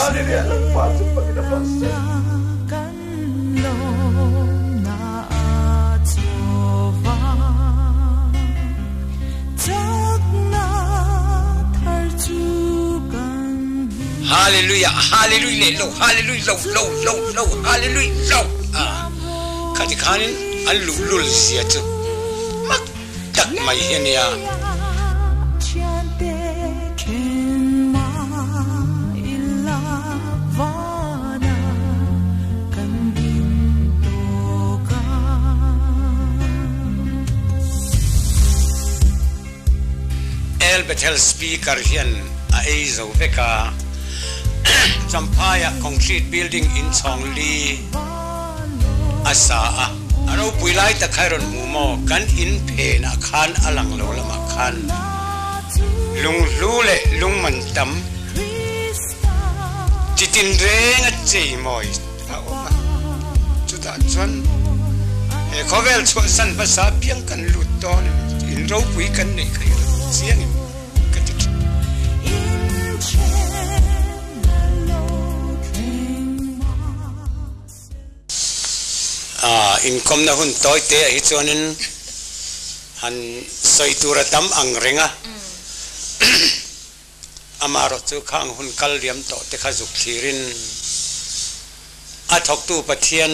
Hallelujah Lalpa chu fakin a rawh se. Hallelujah Hallelujah leh lo Hallelujah lo lo lo lo Hallelujah lo a khati khanin an luhlul zia chu mak tak mai hi a nia. El Bethel Speaker hian a ei zo vek a, Champhaiah concrete building inchhawng li a sa a. A ropui lai tak kha i rawn hmu maw? Kan in phenah khan a lang lo lamah khan lunghlu leh lungman tam chitin reng a chei mawi a awm a. Chutah chuan he khawvel chhuahsan hmasa apiang kan lut dawn a ni tiin ropui kan neih kha i rawn chiang em ka ti thin. Inkawmna hun tawi te ah hi chuanin han sawi tur a tam ang reng a, amaherawhchu khang hun kal liam tawh te kha zuk thlirin a thawktu Pathian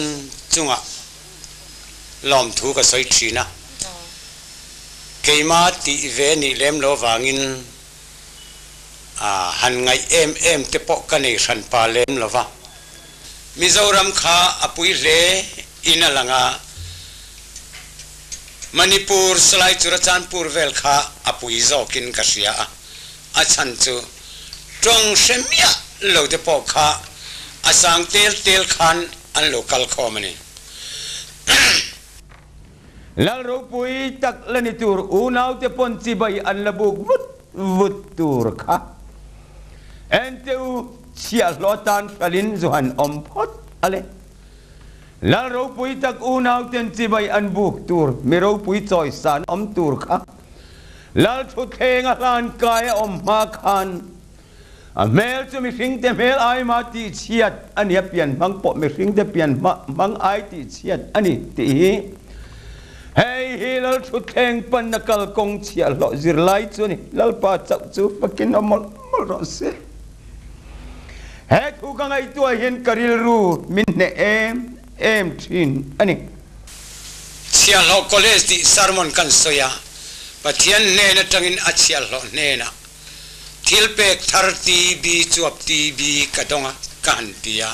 chungah lawmthu ka sawi thin a, keima tih ve nih lem lo avangin han ngaih em em te pawh ka nei hran pa lem lo va. Mizoram kha a pui hle in a lang a, Manipur, Salai Churachandpur vel kha a pui zawkin ka hria a, a chhan chu tawng hre miah lo te pawh kha a sang tel tel khan an lo kal khawm a ni. Lal ropui tak la ni tur unaute pawn chibai an la buk vut vut tur kha. Ente u chhiahhlawh atan hralin zu han awm phawt a le. Lal ropui tak unauten chibai an buk tur mi ropui chawisan awm tur kha. Lal thutthleng a hlan kai a awm hma khan A hmel chu mihringte hmel ai mah tihchhiat a ni, a pian hmang pawh mihringte pian hmang ai tihchhiat a ni tih hi hei hi Lalthutthleng panna kalkawng chhiahhlawh zirlai chu a ni. Lalpa chauh chu fakin awm mawlh mawlh rawh se. He thu ka ngaihtuah hian ka rilru min hneh em em thin a ni. Chhiahhlawh College tih sermon kan sawi a, Pathian hnen atangin a chhiahhlawh hnenah Thil pek thar TB chuap TB ka dawng a ka han ti a,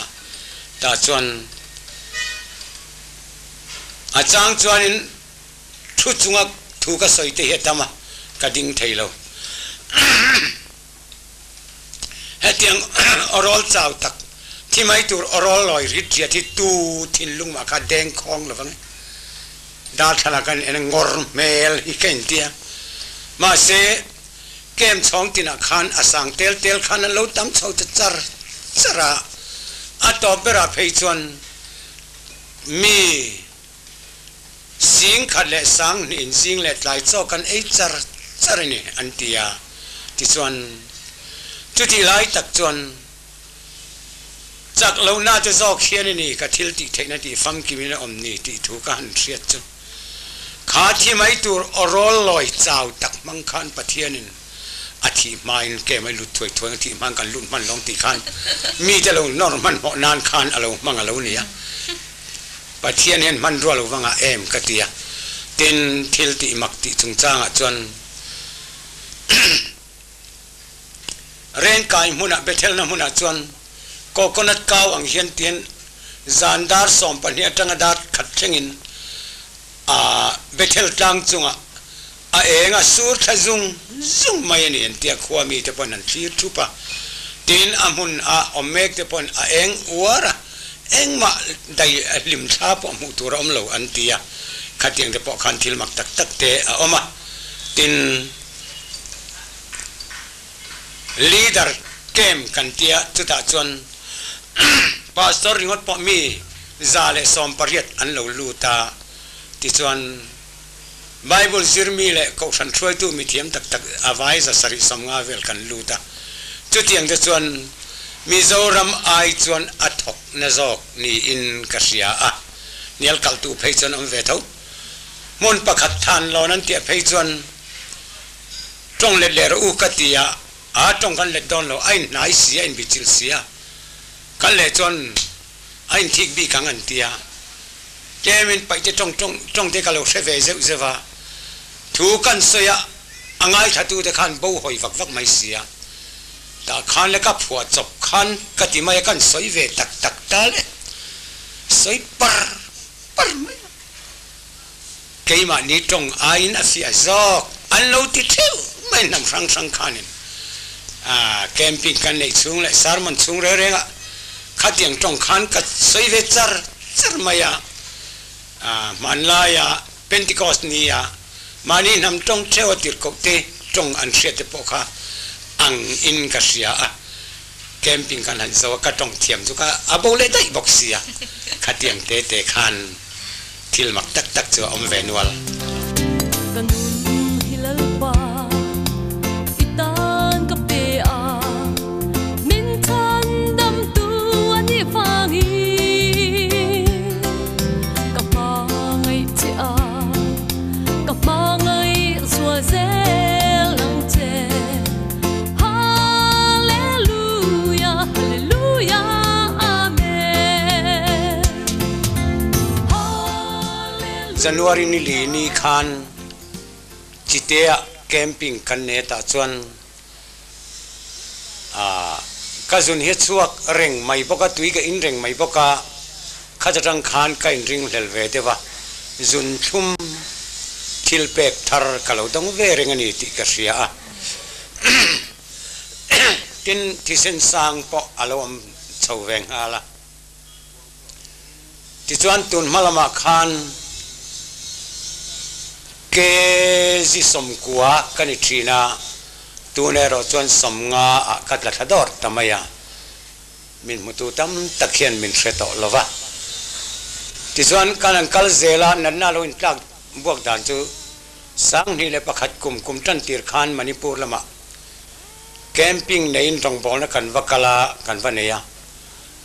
tah chuan a chang chuanin thu chunga thu ka sawi te hi a tam a, ka ding thei lo. Hetiang awrawl chau tak thi mai tur awrawl lawi rit riat hi tu thinlung mah kha deng khawng lo vang e. Darthlalang kan en a ngawr hmel hi ka intia. Mahse, Kem chhawng tinah khan a sang tel tel khan an lo tam chho ta char char a, a tawp berah phei chuan mi zing khat leh sang hnih in zing leh tlai chaw kan ei char char a ni an ti a. Tichuan, chutih lai tak chuan chak lohna te zawk hian a ni ka thil tih theihna tih famkimin a awm ni tih thu ka han hriat chu. Kha thi mai tur aw rawl lawi chau tak hmang khan Pathianin a thih hmain ke mai lut thuai thuai ang thih hmain kan lut hman lawng tih khan mite lo nawr hmanhmawh nan khan a lo hmang a lo ni a. Pathian hian hmanrua lo vangah em ka ti a. Tin, thil tih mak tih chungchangah chuan Rengkai hmunah Bethelna hmunah chuan coconut kau ang hian tian zan dar 12 atanga dar khat thlengin a Bethel tlang chungah a eng a sur thla zung zung mai a ni an tia khua mite pawn an thlir thup a, tin a hmun a awm mek te pawn a eng uar a, engmah dai hlim thla pawh hmuh tur a awm lo an ti a, khatiang te pawh khan thil mak tak tak te a awm a, tin. Leader camp kan tia chutah chuan Pastor ringawt pawh mi 118 an lo lut a, tichuan Bible zirmi leh Kohhran hruaitu mithiam tak tak a vai 750 vel kan lut a, chutiang te chuan Mizoram ai chuan a thawk na zawk niin ka hria a, hnial kaltu phei chuan awm ve tho. Hmun pakhat than lawn an tiah phei chuan tawng let leh rawh u ka ti a, a tawng kan let dawn lo, a inhnai si a, inbichilh si a, kal leh chuan a inthik bik ang an ti a, tlemin paihte tawng tawng tawng te ka lo hre ve zeuh zeuh a, thu kan sawi a, a ngaithlatute khan bo hawi vak vak mai si a. Tah khan le ka phuah chawp khan ka ti mai a, kan sawi ve tak tak ta le, sawi par par mai a, keimahni tawng aiin a fiah zawk an lo ti theuh mai hnam hrang hrang khanin camping kan neih chhung leh sermon chhung reng reng ah khatiang tawng khan ka sawi ve char char mai a, hmanlaia Pentecost ni a mahni hnam tawng theuh a tirhkoh te tawng an hriat te pawh kha ang in ka hria a, camping kan han zo a ka tawng thiam chu ka a bo leh daih bawk sia, khatiang te te khan thil mak tak tak chu a awm ve nual. Ka nun hi Lalpa i tan ka pe a, min chhan damtu a nih vangin ka hmangaih che a, ka hmangaih zual zel ang che. Hallelujah, Hallelujah, Amen. Hallelujah. January ni li ni khan Chite ah camping kan nei tah chuan ah ka zun hi a chhuak reng mai bawk a, tui ka in reng mai bawk a, khat atang khan ka inring hlel ve deuh a, zun thlum thil pek thar ka lo dawng ve reng a ni tih ka hria a. Tin, thisen sang pawh a lo awm chho ve nghal a. Tichuan tun hma lamah khan kg 90 ka ni thin a, tun erawh chuan 50 ah ka tla thla dawr ta mai a, min hmutu tam tak hian min hre tawh lo va. Tichuan kan han kal zel a, natna lo intlak buak dan chu 2001 kum kum tan tir khan Manipur lamah camping neiin rawngbawlna kan va kal a, kan va nei a.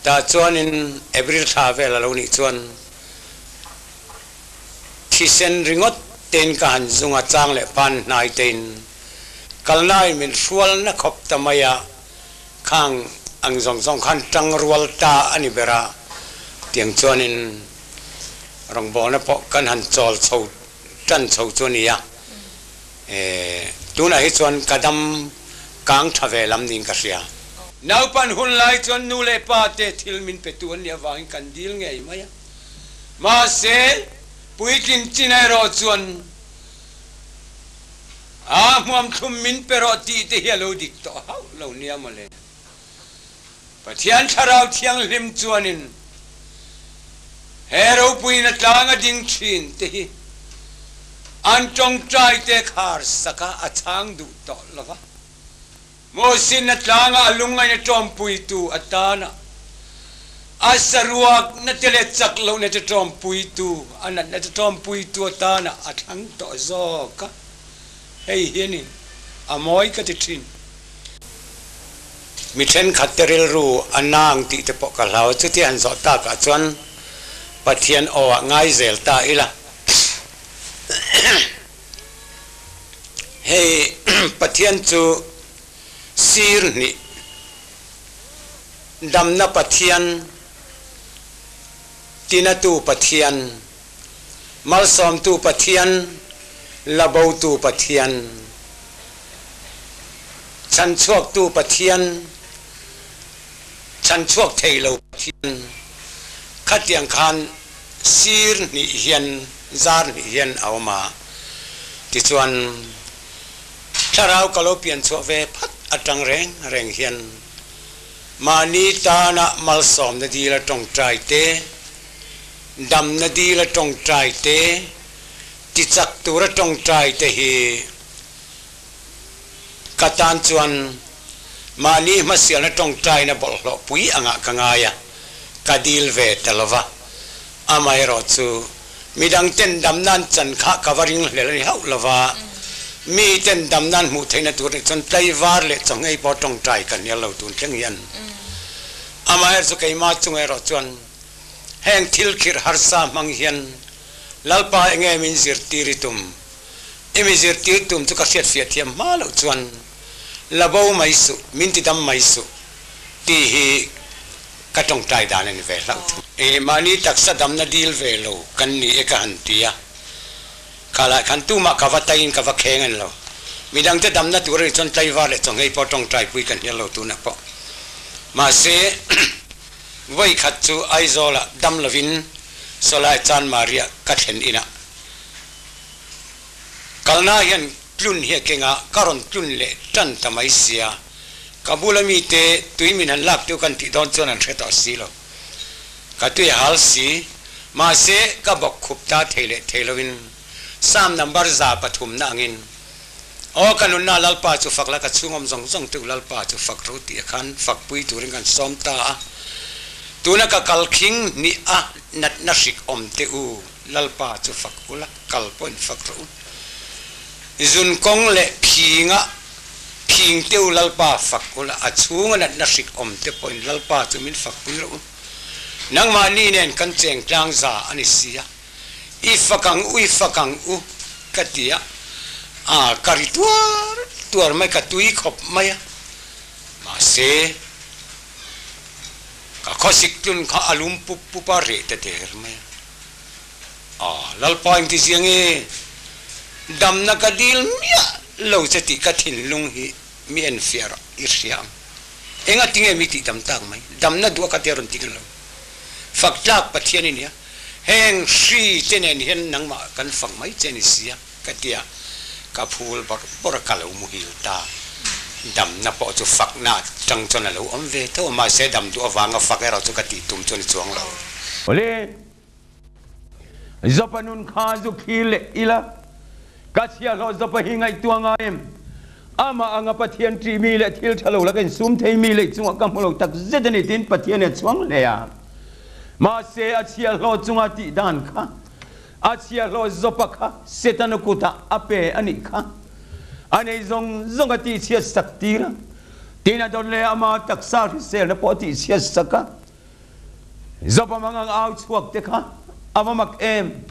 Tah chuanin April thla vel a lo nih chuan thisen ringawt tein ka han zung a, chang leh pan hnai tein kalnain min hrualna khawp ta mai a, khang ang zawng zawng khan tang rual ta a ni ber a, tiang chuanin rawngbawlna pawh kan han chawl chho tan chho chu a ni a, Tunah hi chuan ka dam kang tha ve lam niin ka hria. Naupan hun lai chuan nu leh pa te thil min pe tu an nih avangin kan dil ngei mai a. Mahse, puitling chin erawh chuan a hmuam thlum min pe rawh tih te hi a lo dik tawh hauh lo nia mawle. Pathian Thlarau Thianghlim chuanin he ropuina tlanga ding thin te hi an tawngtai te khar saka a chhang duh tawh lo va. Mosinna tlanga a lungngaina tawmpuitu atana a saruak na te leh chak lohna te tawmpuitu, a natna te tawmpuitu atana a thlang tawh zawk a. Hei hi a ni, a mawi ka ti thin. Mi thenkhat te rilru a nang tih te pawh ka hlau a, chutia han zawh takah chuan Pathian aw ah ngai zel ta ila. Hei Pathian chu sir hnih damna Pathian, tinatu Pathian, Malsawmtu Pathian, Labotu Pathian, Chhanchhuaktu Pathian, Chhanchhuak thei lo Pathian, khatiang khan sir hnih hian, zar hnih hian a awm a. Tichuan, thlarau ka lo pianchhuah ve phat atang reng reng hian mahni tana malsawmna dila tawngtai te, Damna dila tawngtai te, tichak tura tawngtai te hi ka tan chuan mahni hmasialna tawngtaina bawlhhlawh pui angah ka ngai a, ka dil ve ta lo va. Amaherawh chu midang ten damna an chan kha ka va ringhlel a ni hauh lo va, mi ten damna an hmuh theihna tur nih chuan tlaivar leh chawnghei pawh tawngtai ka hnial lo tun thleng hian. Amaherawhchu keimah chung erawh chuan heng thil khirh harsa hmang hian Lalpa enge min zirtir i tum? I mi zirtir tum chu ka hriatfiah thiam hma loh chuan la bo mai suh, min ti dam mai suh tih hi ka tawngtai dan a ni ve hlauh thung. I mahni taksa damna dil ve lo kan ni e ka han ti a, khalai khan tumah ka va taiin ka va kheng a ni lo. Midangte damna tur a nih chuan tlaivar leh chawnghei pawh tawngtai pui kan hnial lo tunah pawh. Mahse, vawi khat chu Aizawlah dam lovin Sawlai Chanmariah ka thlen inah kalna hian tlun hi a keng a, ka rawn tlun leh tan ta mai sia. Ka bula mite tui min han lak deuh kan tih dawn chuan an hre tawh si lo. Ka tui a hal si, mahse ka bawk khup ta thei leh thei loin Psalm number 103 na angin, Aw ka nunna Lalpa chu fak la, ka chhungawm zawng zawng teuh Lalpa chu fak ro tih a khan fakpui turin kan sawm ta a. Tuna ka kal khing hnih a natna hrik awm teh u, Lalpa chu fak ula, kal pawhin fak rawh u. Zun kawng leh phinga phing teh u Lalpa fak ula, a chhunga natna hrik awm te pawhin Lalpa chu min fakpui rawh u. Nangmahni nen kan cheng tlang za a ni si a. I fak ang u, i fak ang u ka ti a, a ka ri tuar tuar mai, ka tui khawp mai a, mahse ka khawsik tlun kha a lum pup pup a, reh ta der mai a, a Lalpa engti zia nge damna ka dil miah lo che tih ka thinlung hi mi enfiah rawh i hria ang, engatinge mi tih dam tak mai, damna duh a ka tia rawn ti ka lo. Fak tlak Pathian i nia, heng hri te nen hian nangmah kan fak mai che ni sia ka ti a, ka phul bawrh bawrh a, ka lo muhil ta. Damna pawh chu fakna atang chuan a lo awm ve tho a, mahse dam duh avanga fak erawh chu ka tih tum chu a ni chuang lo. Awle, Jopa nun kha zu thlir leh ila, ka chhiahhlawh Jopa hi ngaihtuah ngai em? Amah anga Pathian ṭih mi leh thil ṭha lo laka insum thei mi leh chungah ka hmu lo tak zet a ni tiin Pathian a chhuang hle a. Mahse, a chhiahhlawh chunga tih dan kha, a chhiahhlawh Jopa kha Setana kutah a pe a nih kha. A nei zawng zawng a tihchhiat sak tir a, tin a dawt leh ama taksa hriselna pawh a tihchhiat sak a. Jopa mangang au chhuak te kha a va mak em?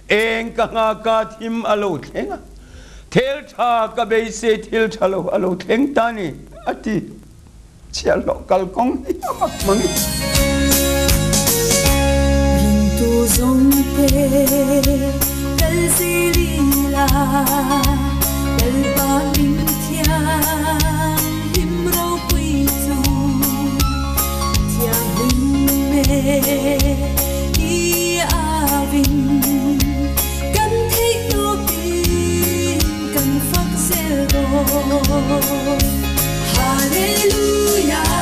Eng ka nghaka thim a lo thleng a, thil tha ka beisei thil tha lo a lo thleng ta ni, a ti. Chhiahhlawh kalkawng hi a mak mang i. Ringtu zawngte kal zel ila, Lalpa hming thianghlim ropui chu thianghlim e i avin kan theih tawpin kan fak zel dawn. Hallelujah,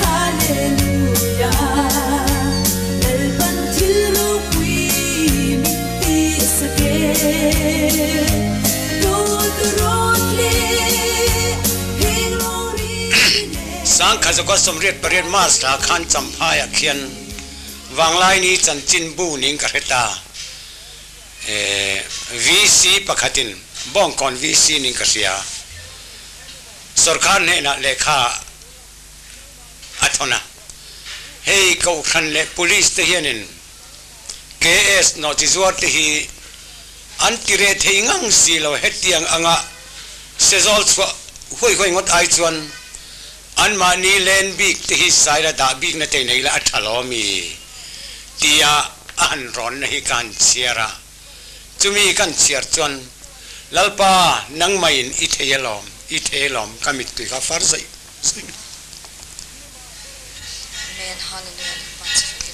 Hallelujah, Lalpan thil ropui min ti sak e. Sangkhazuka 88 March thla khan Champhaiah khian Vanglaini chanchin bu ning ka hre ta. VC pakhatin Bawngkawn VC ning ka hria. Sorkar hnenah lehkha a thawn a. Hei Kohhran leh Police te hianin KS nawhchizuar te hi an ti reh thei ngang si lo hetiang anga sezawl chhuah huai huai ngawt ai chuan anmahni len bik te hi saila dah bikna te nei la a tha lo ami tia a han rawnna hi ka han chhiar a, chumi kan chhiar chuan Lalpa nangmahin i thei alawm, i thei alawm ka mittui kha far zaih zaih.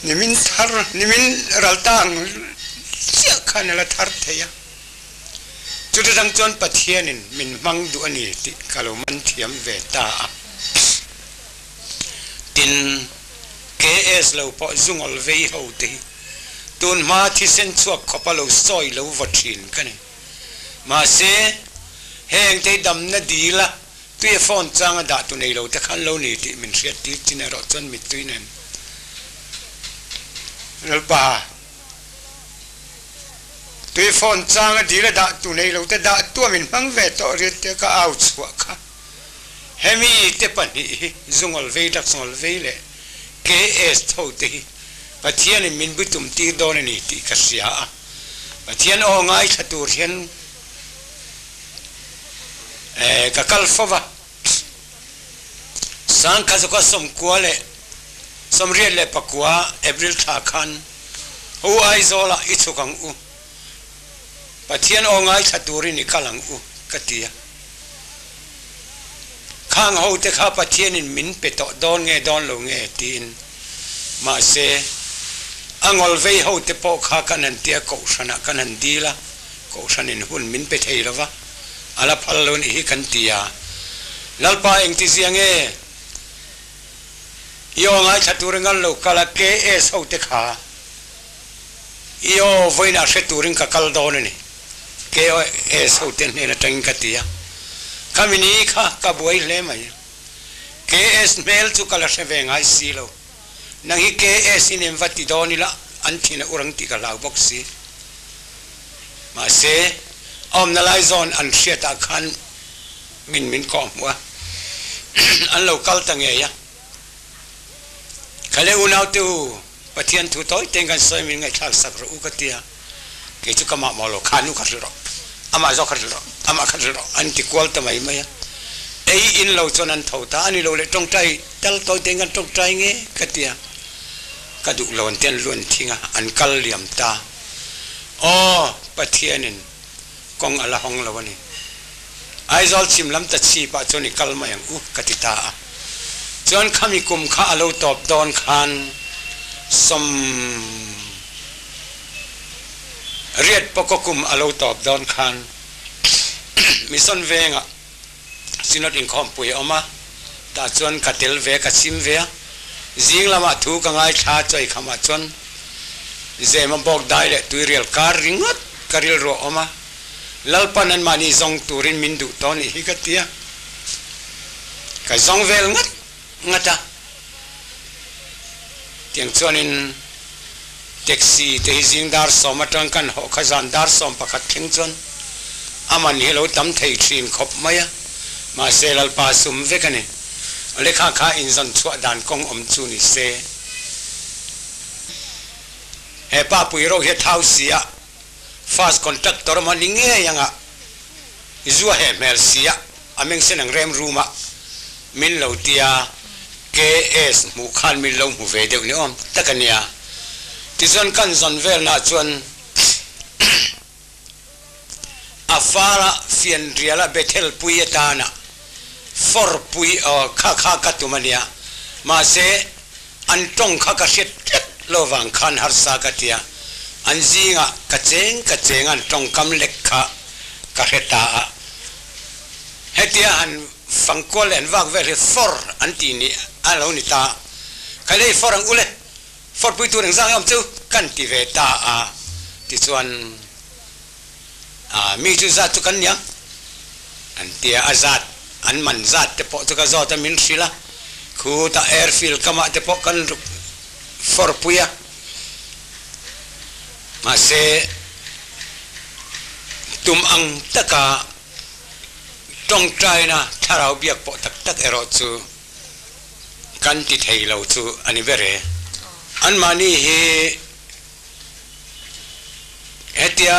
Nimin thar, nimin ral ta ang chiah khan a la thar thei a. Chuta tang chuan Pathianin min hmang duh a ni tih ka lo man thiam ve ta a. Tin, KS lo pawh zungawl vei ho te hi tun hma thisen chhuak khawpa lo sawi lo va thin ka ni. Mahse, heng te hi damna dil a Tui a phone changa dah tu nei lo te khan lo ni tih min hriat tir chin erawh chuan mittui nen Lalpa tui phone changa dil a dah tu nei lo te dah tua min hmang ve tawh riat te ka au chhuah kha hemi te pahnih hi zungawl vei dak zungawl vei leh. KS tho te hi Pathianin min bitum tir dawn a ni tih ka hria a, Pathian aw ngaithla tur hian ka kal fo va. Sangkha zawka 99 89 April thla khan Hu Aizawlah i chhuk ang u, Pathian aw ngaithla turin i kal ang u ka ti a. Khang ho te kha Pathianin min pe tawh dawn nge dawn lo nge tiin mahse a ngawl vei ho te pawh kha kan han tia kohhranah kan han dil a, kohhranin hun min pe thei lo va, a la phal lo nih hi kan ti a. Lalpa engtizia nge i aw ngaithla turin kan lo kal a, KS ho te kha i aw vawiinah hre turin ka kal dawn a ni. KS ho te hnen atangin ka ti a, khami ni kha ka buai hle mai. KS hmel chu ka la hre ve ngai si lo. Nang hi KS in em va ti dawn ila an thin a urang tih ka hlau bawk si. Mahse, a awmna lai zawn an hriatah khan min min kawh hmuh a, an lo kal ta ngei a. Khale unaute u, Pathian thu tawi tein kan sawi min ngaihthlak sak rawh u ka ti a, kei chu ka mah maw lo, kha nu kha hrilh rawh, amah zawk kha hrilh rawh, amah kha hrilh rawh an ti kual ta mai mai a. Ei in lo chuan an tho ta, a ni lo leh tawngtai tal tawi tein kan tawngtai nge ka ti a, ka duh lo an ti an lu an thing a, an kal liam ta. Aw Pathianin kawng a la hawng lo a ni. Aizawl chhim lam ta chhipah chuan i kal mai ang u ka ti ta a. Chuan khami kum kha a lo tawp dawn khan sawm riat pawkaw kum a lo tawp dawn khan Mission vengah Synod inkhawmpui a awm a, tah chuan ka tel ve ka chhim ve a. Zing lamah thu ka ngaithla chawi khamah chuan Zema bawk dai leh tuirial kar ringawt ka rilru a awm a. Lalpan anmahni zawng turin min duh tawh nih hi ka ti a, ka zawng vel ngat ngat a. Tiang chuanin taxi te hi zing dar sawm atang kan hawh kha zan dar sawm pakhat thleng chuan a man hi lo tam thei thin khawp mai a, mahse Lalpa sum vek a ni. Lekha kha inzawn chhuah dan kawng awm chu ni se. He pa pui ro hi a thau si a. First contractor awm a ni ngei anga zua heh hmel sia a meng sen ang rem room a min lo tia KS hmuh khan min lo hmu ve deuh ni awm tak a nia. Tichuan kan zawn velna chuan a fala fianriala Bethel pui atana for pui aw kha kha ka tum a nia mahse An tawng kha ka hriat tlat lo vang khan harsa ka tia, an zingah ka cheng ka cheng an tawngkam lek kha ka hre ta a. Hetia han fangkual leh an vak vel hi for an tih ni a lo ni ta. Ka lei for ang ule, for pui tur engzah nge awm chu kan ti ve ta a, tichuan mi chu zat chu kan niang an tia a zat an man zat te pawh chu ka zawt a min hrilh a khutah airfield kamah te pawh kan ruk for pui a mahse tum ang taka tawngtaina thlarau biak pawh tak tak erawh chu kan ti thei lo chu a ni ber e anmahni hi Hetia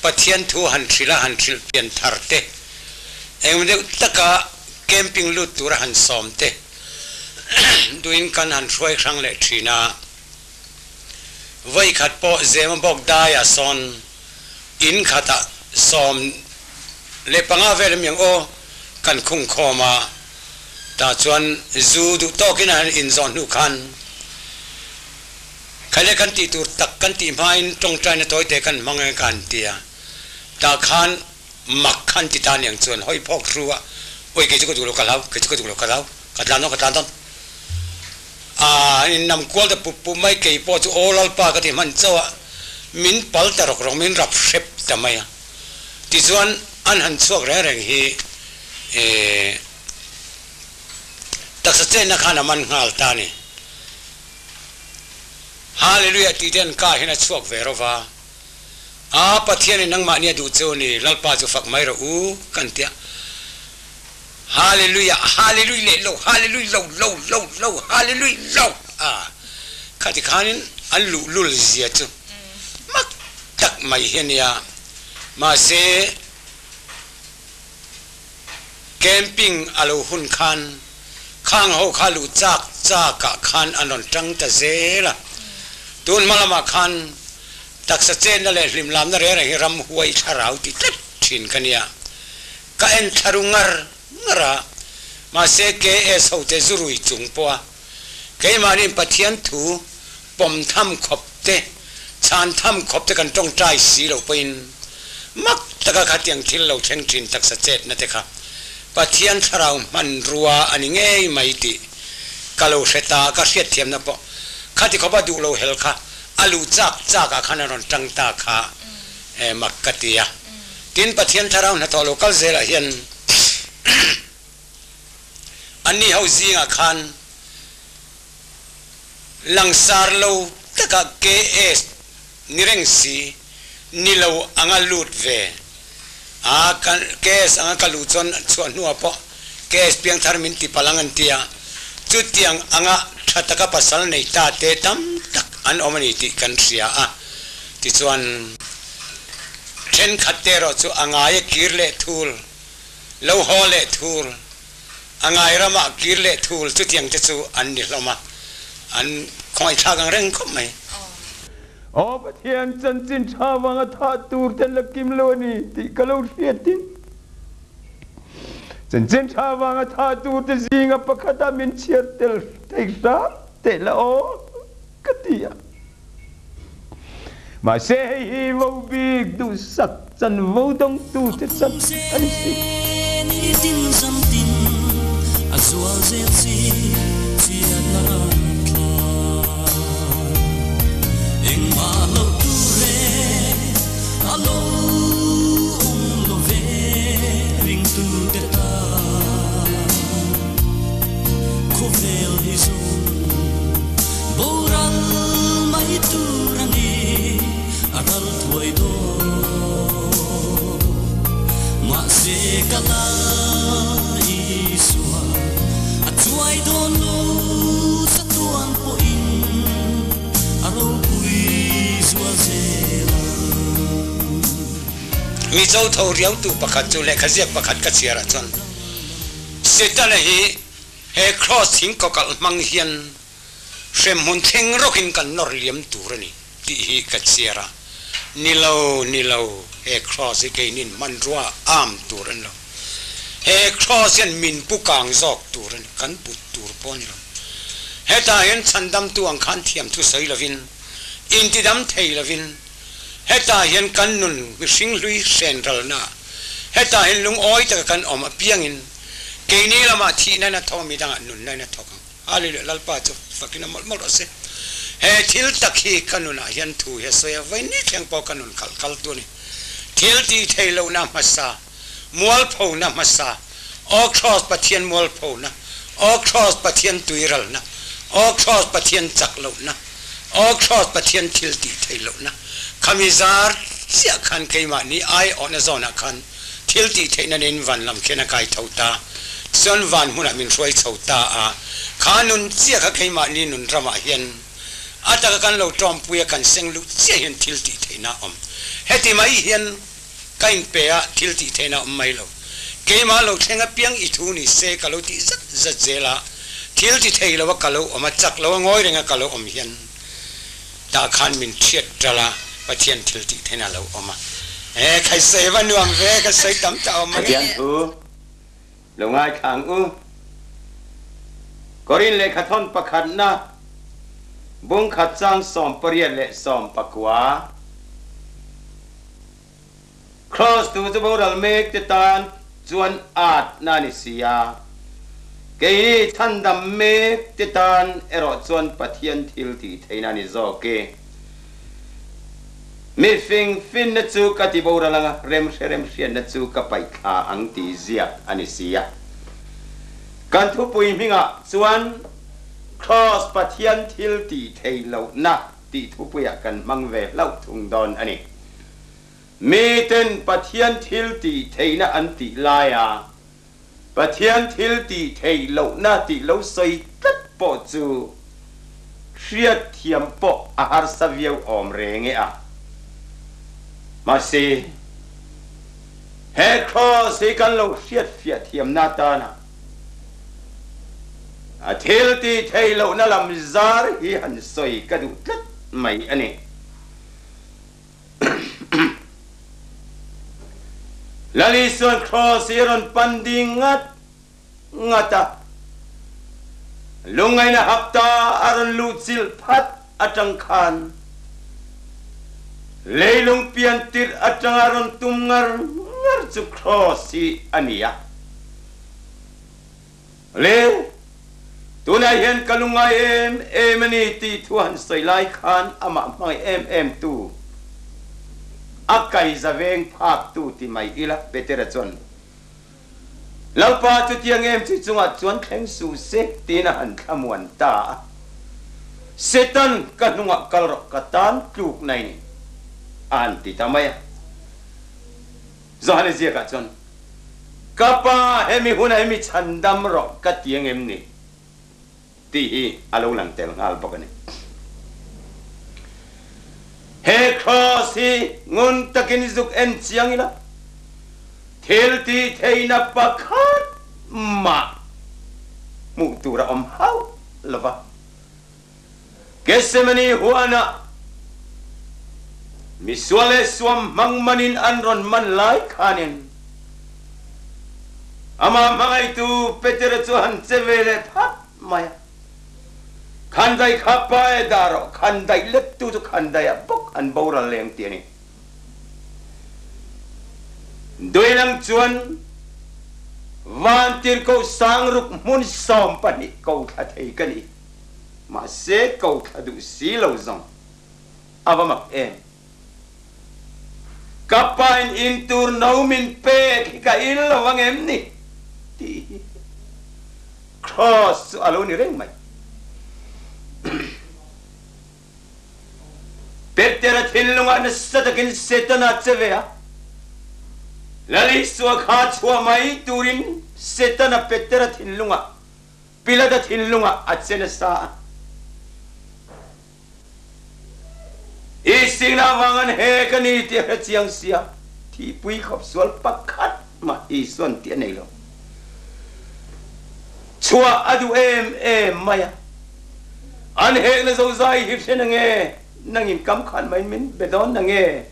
Pathian thu han hrilh a han hrilh pian thar te, engemaw deuh taka camping lut tura han sawm te duhin kan han hruai hrang leh thin a. Vawikhat pawh Zemabawk daiah sawn in khatah 15 vel emiang aw kan khung khawm a, tah chuan zu duh tawkin a han inzawh hnu khan, Khaile kan tih tur tak kan tih hmain tawngtaina tawite kan hmang e ka han ti a, tah khan mak khan ti ta niang chuan hawi phawk hru a, awi kei chu ka duh lo ka hlau, kei chu ka duh lo ka hlau, ka tlan dawn ka tlan dawn. Aa an innam kual ta pup pup mai, kei pawh chu aw Lalpa ka ti hman chauh a, min pal ta rawk rawk min rap hrep ta mai a. Tichuan an han chhuak reng reng hi eh taksa chenna khan a man nghal ta a ni. Hallelujah tih te an kah hian a chhuak ve ro va. A Pathianin nangmahni a duh che u ni, Lalpa chu fak mai rawh u kan ti a. Hallelujah, Hallelujah leh lo, Hallelujah lo, lo, lo, lo, Hallelujah lo a. Khati khanin an luhlul zia chu mak tak mai hi a nia. Mahse, camping a lo hun khan khang ho kha luh chak chak ah khan an rawn tang ta zel a. Tun hma lamah khan taksa chenna leh hlimlamna reng reng hi ramhuai thlarau ti tlat thin ka nia. Ka en thla ru ngar ngar a, mahse KS ho te zu rui chung pawh a keimahniin Pathian thu pawm tham khawp te, chhan tham khawp te kan tawngtai si lo pawhin mak taka khatiang thil lo thleng thin taksa chetna te kha Pathian thlarau hmanrua a ni ngei mai tih ka lo hre ta, ka hriatthiamna pawh khati khawpa duh lo hel kha a luh chak chak ah khan a rawn tang ta kha mak ka ti a. Tin, Pathian thlarau hnathawh lo kal zelah hian anni ho zingah khan langsar lo takah KS ni reng si ni lo anga lut ve a, KS anga ka luh chuan chhuah hnuah pawh KS piangthar min ti palh ang an ti a, chutiang anga tha taka pasal nei ta te tam tak an awm a ni tih kan hria a, tichuan thenkhat te erawh chu a ngaia kir leh thul, lo haw leh thul, a ngai ramah kir leh thul chutiang te chu an ni hlawm a, an khawngaihthlak ang reng khawp mai. Aw Pathian, chanchin tha vanga thah tur ten la kim lo a ni tih ka lo hriat in chanchin tha vanga thah tur te zinga pakhata min chhiar tel thei hram teh la aw ka ti a. Mahse hei hi vo bik duhsak chanvo dawngtu te chan a ni si. Boral mai tur a ni, a ral thuai dawn. Mahse ka la Isua, a chuai dawn lo chatuan pawhin a ropui zual zel ang. Mizo tho riautu pakhat chu lehkha ziak pakhat ka chhiar ah chuan Setana hi He Kraws thing kawkalh hmang hian hremhmun thleng rawkin kan nawr liam tur a ni tih hi ka chhiar a, ni lo, ni lo, he Kraws hi keinin hmanrua am tur a ni lo. He Kraws hian min pu kang zawk tur a ni, kan put tur pawh a ni lo. Hetah hian chhandamtu ang khan thiam thu sawi lovin, intidam thei lovin, hetah hian kan nun mihring hlui hren ralna, hetah hian lungawi taka kan awm apiangin, Keini lamah thihna in a thawk a, midangah nunna in a thawk ang. Hallelujah! Lalpa chu fakin a mawlh mawlh rawh se. He thil tak hi ka nunah hian thu hi a sawi a, vawi ni thleng pawh ka nun khalh kal tu a ni. Thil tih theih lohna hmasa, mualphona hmasa, Aw Kraws Pathian mualphona, Aw Kraws Pathian tuiralna, Aw Kraws Pathian chak lohna, Aw Kraws Pathian thil tih theih lohna, khami zar chiah khan keimahni aiawhna zawnah khan Thil tih theihna nen van lam khian a kai tho ta. Tichuan van hmunah min hruai chho ta a. Kha nun chiah kha keimahni nun ramah hian a taka kan lo tawmpui a, kan seng luh chiah hian thil tih theihna a awm. Heti mai hian ka inpe a, thil tih theihna a awm mai lo. Keimah lo thleng apiang i thu ni se ka lo tih zat zat zel a, thil ti thei lo a ka lo awm a, chak lo a ngawi reng a ka lo awm hian Tah khan min thiat ṭal a, Pathian thil tih theihna a lo awm a. E, khai sawi va nuam ve, ka sawi tam ta awm ang e. Pathian thu lo ngaithla ang u. Korin lehkhathawn pakhatna bungkhat chang 18 leh 19. Kraws tu chu boral mek te tan chuan atna a ni si a, keini chhandam mek te tan erawh chuan Pathian thil tih theihna a ni zawk e. Mi fing finna chu ka ti boral ang a, remhre remhriatna chu ka paih thla ang tih ziak a ni si a. Kan thupui hmingah chuan Kraws Pathian thil tih theih lohna tih thupuiah kan hmang ve hlauh thung dawn a ni. Miten Pathian thil tih theihna an tih laia Pathian thil tih theih lohna tih lo sawi tlat pawh chu Hriatthiam pawh a harsa viau awm reng e a. Mahse, he Kraws hi kan lo hriatfiah thiamna atana a thil tih theih lohna lam zar hi han sawi ka duh tlat mai a ni. Lal Isua'n Kraws hi a rawn pan ding ngat ngat a, lungngaihna hapta a rawn luh chilh phat atang khan leilung pian tirh atanga rawn tum ngar ngar chu Kraws hi a ni a. Le, tunah hian ka lungngai em em a ni tih thu han sawi lai khan amah hmangaih em em tu, a kaiza veng phak tu ti mai ila Petera chuan Lalpa chutiang em chi chungah chuan thleng suh se tiin a han thlamuan ta a. Satan ka hnungah kal rawh ka tan tluk na i ni a han ti ta mai a. Johane ziakah chuan, Ka pa hemi hunah hi mi chhandam rawh ka ti ang em ni? Tih hi a lo lang tel nghal bawk a ni. He Kraws hi ngun takin zuk en chiang ila, thil tih theihna pakhat mah hmuh tur a awm hauh lo va. Gethsemane huanah misual leh suam hmang manin an rawn man lai khanin amah hmangaihtu Petera chu han che ve leh phat mai a. Khandaih kha pa e dah rawh, khandaih lettu chu khandaiah bawk an boral leng ti a ni. Duilang chuan Vantirhkoh Sangruk hmun 12 ko thla thei ka ni. Mahse ko thla duh si lo zawng a va mak em. Ka pa in in tur no min pek hi ka il lo ang em ni? tih hi Kraws chu a lo ni reng mai. Petera thinlungah nasa takin Setana che ve a, Lal Isua kha chhuah mai turin Setana Petera thinlungah Pilata thinlungah a che nasa a. I singna avang an hek a ni tih a hre chiang sia, thihpui khawp sual pakhat mah Isuan tih a nei lo. Chhuah a duh em em mai a. An hekna zozai hi hre na nge, nangin kam khan maiin min be dawn na nge?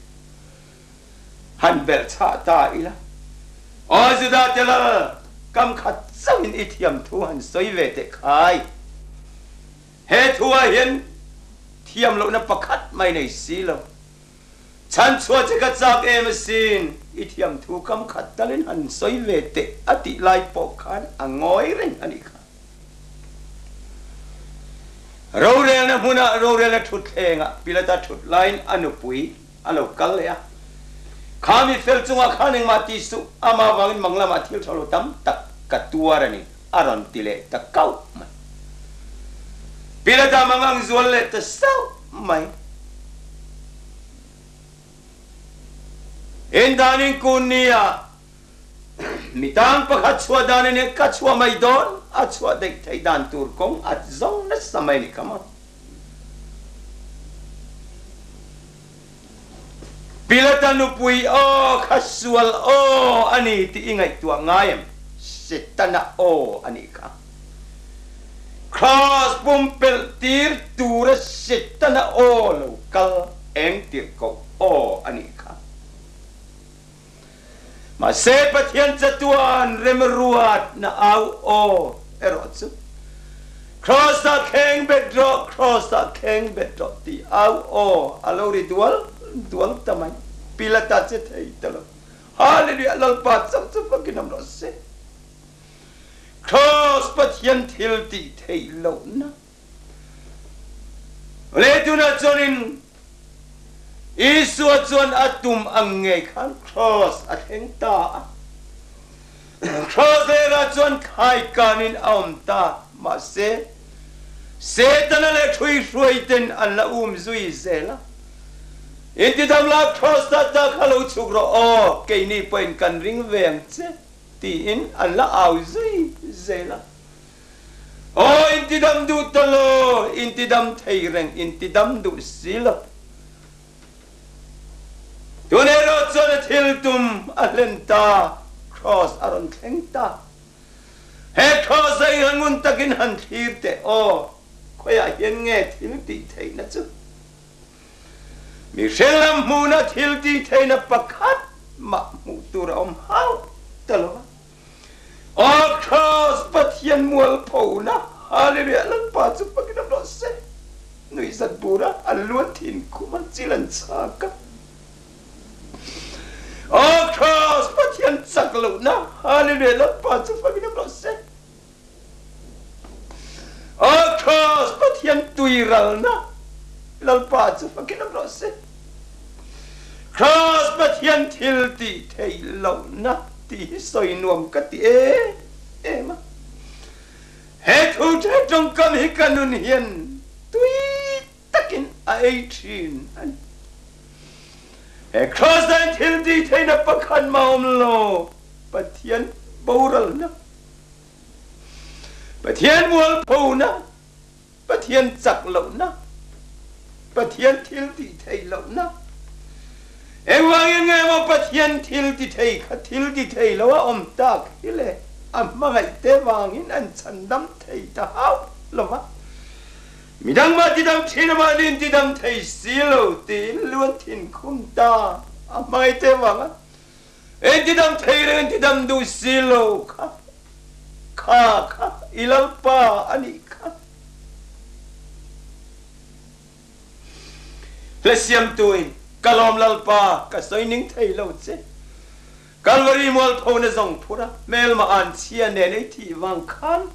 Han belh chhah ta ila. Aw Juda te lal, kam khat chauhin i thiam thu han sawi ve teh khai. He thuah hian thiam lohna pakhat mai nei si lo. Chhan chhuah che ka chak em asin, i thiam thu kam khat talin han sawi ve teh a tih lai pawh khan a ngawi reng a nih kha. Rorelna hmunah rorelna thutthlengah Pilata thut laiin a nupui a lo kal leh a. Kha mi fel chungah khan engmah ti suh, amah vangin mang lamah thil tha lo tam tak ka tuar a ni, a rawn ti leh ta kauh mai. Pilata mang ang zual leh ta sauh mai. Indanin kun nia mi tang pakhat chhuah dan a nia, ka chhuah mai dawn, a chhuah daih theih dan tur kawng a zawng nasa mai a ni kha maw. Pilata nupui aw kha sual aw a ni tih i ngaihtuah ngai em? Setana aw a nih kha. Kraws pumpelh tir tura Setana aw lo kal eng tirhkoh aw a nih kha. Mahse Pathian chatuan remruatna au aw erawh chu Kraws-ah kheng bet rawh, Kraws-ah kheng bet rawh tih au aw a lo ri dual dual ta mai. Pilata che thei ta lo. Hallelujah! Lalpa chauh chu fakin awm rawh se. Kraws Pathian thil tih theih lohna Lei tunah chuanin Isua chuan a tum ang ngei khan kraws a thleng ta a. Kraws lerah chuan khaikanin a awm ta. Mahse, Setana leh ṭhuihruaiten an la um zui zel a. Intidam la, kraws ta ta kha lo chhuk rawh aw, keini pawhin kan ring ve ang che, tiin an la au zui zel a. Aw intidam duh ta lo, intidam thei reng intidam duh si lo. Tun erawh chuan a thil tum a hlen ta, Kraws a rawn thleng ta. He Kraws a inhan ngun takin han thlir teh aw, khawiah hian nge thil tih theihna chu? Mihring lam hmuhna thil tih theihna pakhat mah hmuh tur a awm hauh ta lo a. Aw Kraws Pathian mualphona Hallelujah Lalpa chu fakin a hlawh se. Nuihzat bura an luan thin khum a chil an chhak a. Aw Kraws Pathian chak lohna Hallelujah Lalpa chu fakin a hlawh se. Aw Kraws Pathian tuiralna Lalpa chu fakin a hlawh se. Kraws Pathian thil tih theih lohna tih hi sawi nuam ka ti em em a. He thu the tawngkam hi ka nun hian tui takin a ei thin a ni. He Kraws ah hian thil tih theihna pakhat mah awm lo, Pathian boralna, Pathian mualphona, Pathian chak lohna, Pathian thil tih theih lohna. Engvangin nge maw Pathian thil ti thei kha thil ti thei lo a awm tak hi le? A hmangaih te vangin an chhandam thei ta hauh lo va. Midang mah tidam thin a mahniin tidam thei si lo tiin luan thin khum ta. A hmangaih te vanga En tidam thei reng en tidam duh si lo kha kha kha i Lalpa a nih kha. Hla siamtuin ka lawm Lalpa ka sawi ning thei lo che. Kalvari mualphona zawng phur a hmelma an chhia nen ei thih vang khan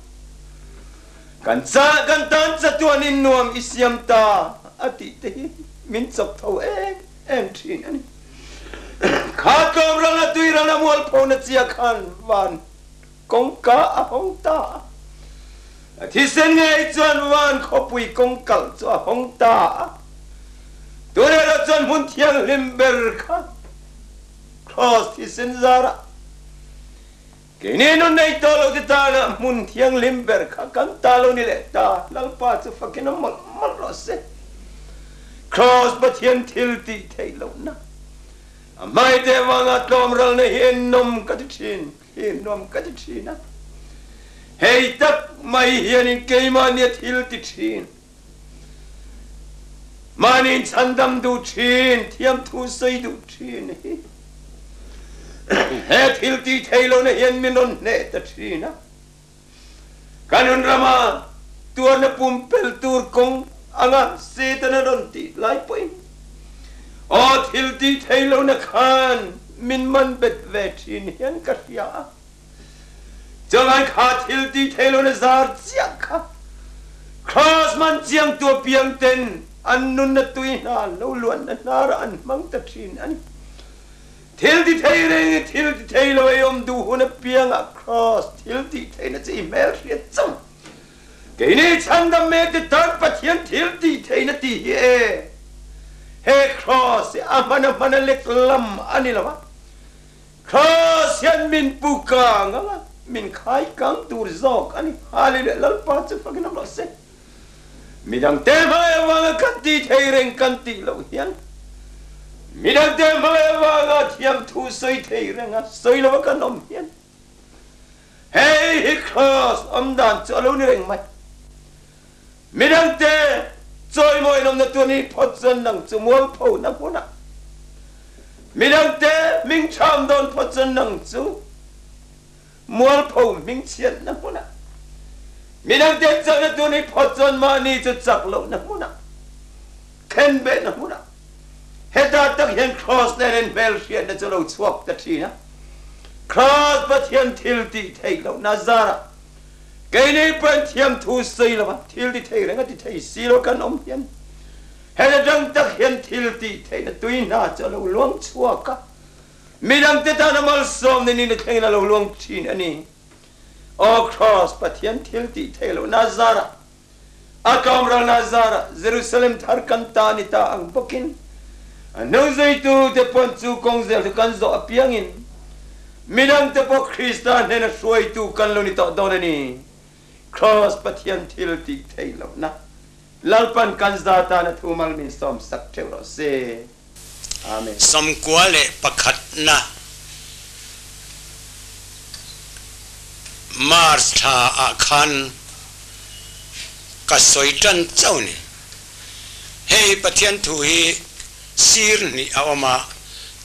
kan cha kan tan chatuanin nuam i siam ta a tih te hi min chawk tho em em thin a ni. Kha tlawm rana tui rana mualphona chia khan van kawngka a hawng ta a. A thisen ngei chuan van khawpui kawngkalh chu a hawng ta a. Tunah chuan hmun thianghlim ber kha Kraws thisen zarah Keini nun nei tawh lo te tana hmun thianghlim ber kha kan ta lo ni leh ta, Lalpa chu fakin a mawlh mawlh rawh se. Kraws Pathian thil tih theih lohna, a hmai te avanga tlawmralna hi en nawm ka ti thin, thlir nuam ka ti thin a. Hei tak mai hianin keimahnia thil ti thin, Mahni chhandam duh thin, thiamthu sawi duh thin hi he thil tih thei lohna hian min rawn hneh ta thin a. Kan hun rama tuarna pumpel tur kawng anga Satan a rawn tih lai pawhin aw thil tih thei lohna khan min man bet ve thin hian ka hria a. Chulai kha thil ti thei lo na zar chiah kha Kraws man chiang tu apiang ten an nun na tui hna lo luan na hnar ah an hmang ta thin a ni. Thil ti thei reng i thil ti thei lo ei awm duh hun apiang ah Kraws thil tih thei na che i hmel hriat chang. Keini chhandam mek te tan Pathian thil tih thei na tih hi e he Kraws hi a hman a hman a lek lam a ni lo a. Kraws hian min pu kang ang a, min khai kang tur zawk a ni. Hallelujah! Lalpa chu fakin awm rawh se. Midangte hmangaih avanga kan tih thei reng kan tih loh hian midangte hmangaih avanga thiamthu sawi thei renga sawi lova kan awm hian hei hi Kraws awm dan chu a lo ni reng mai. Midangte chawimawi nawmna tur ni phawt chuan nang chu mualpho na hmunah, midangte hmingchham dawn phawt chuan nang chu mualpho hmingchhiatna hmunah, midangte chakna tur ni phawt chuan mahni chu chak lohna hmunah, khenbehna hmunah, hetah tak hian Kraws nen in hmelhriatna chu lo chhuak ta thin a. Kraws Pathian thil tih theih lohna zarah Keini pawhin thiamthu sawi lova thil ti thei reng a ti thei si lo kan awm hian heta dang tak hian thil tih theihna tui hna chu a lo luang chhuak a, midangte tana malsawmna ni na thlengin a lo luang thin a ni. Aw Kraws, Pathian thil tih theih lohna zarah, a tlawmralna zarah Jerusalem thar kan ta ni ta ang bawkin a hnungzuitute pawn chu kawng zel chu kan zawh apiangin midangte pawh Krista hnena hruaitu kan lo ni tawh dawn a ni. Kraws Pathian thil tih theih lohna Lalpan kan za tana thu mal min sawm sak theuh rawh se. Amen. 91na March thla ah khan ka sawi tan chauh ni. Hei Pathian thu hi sir hnih a awm a,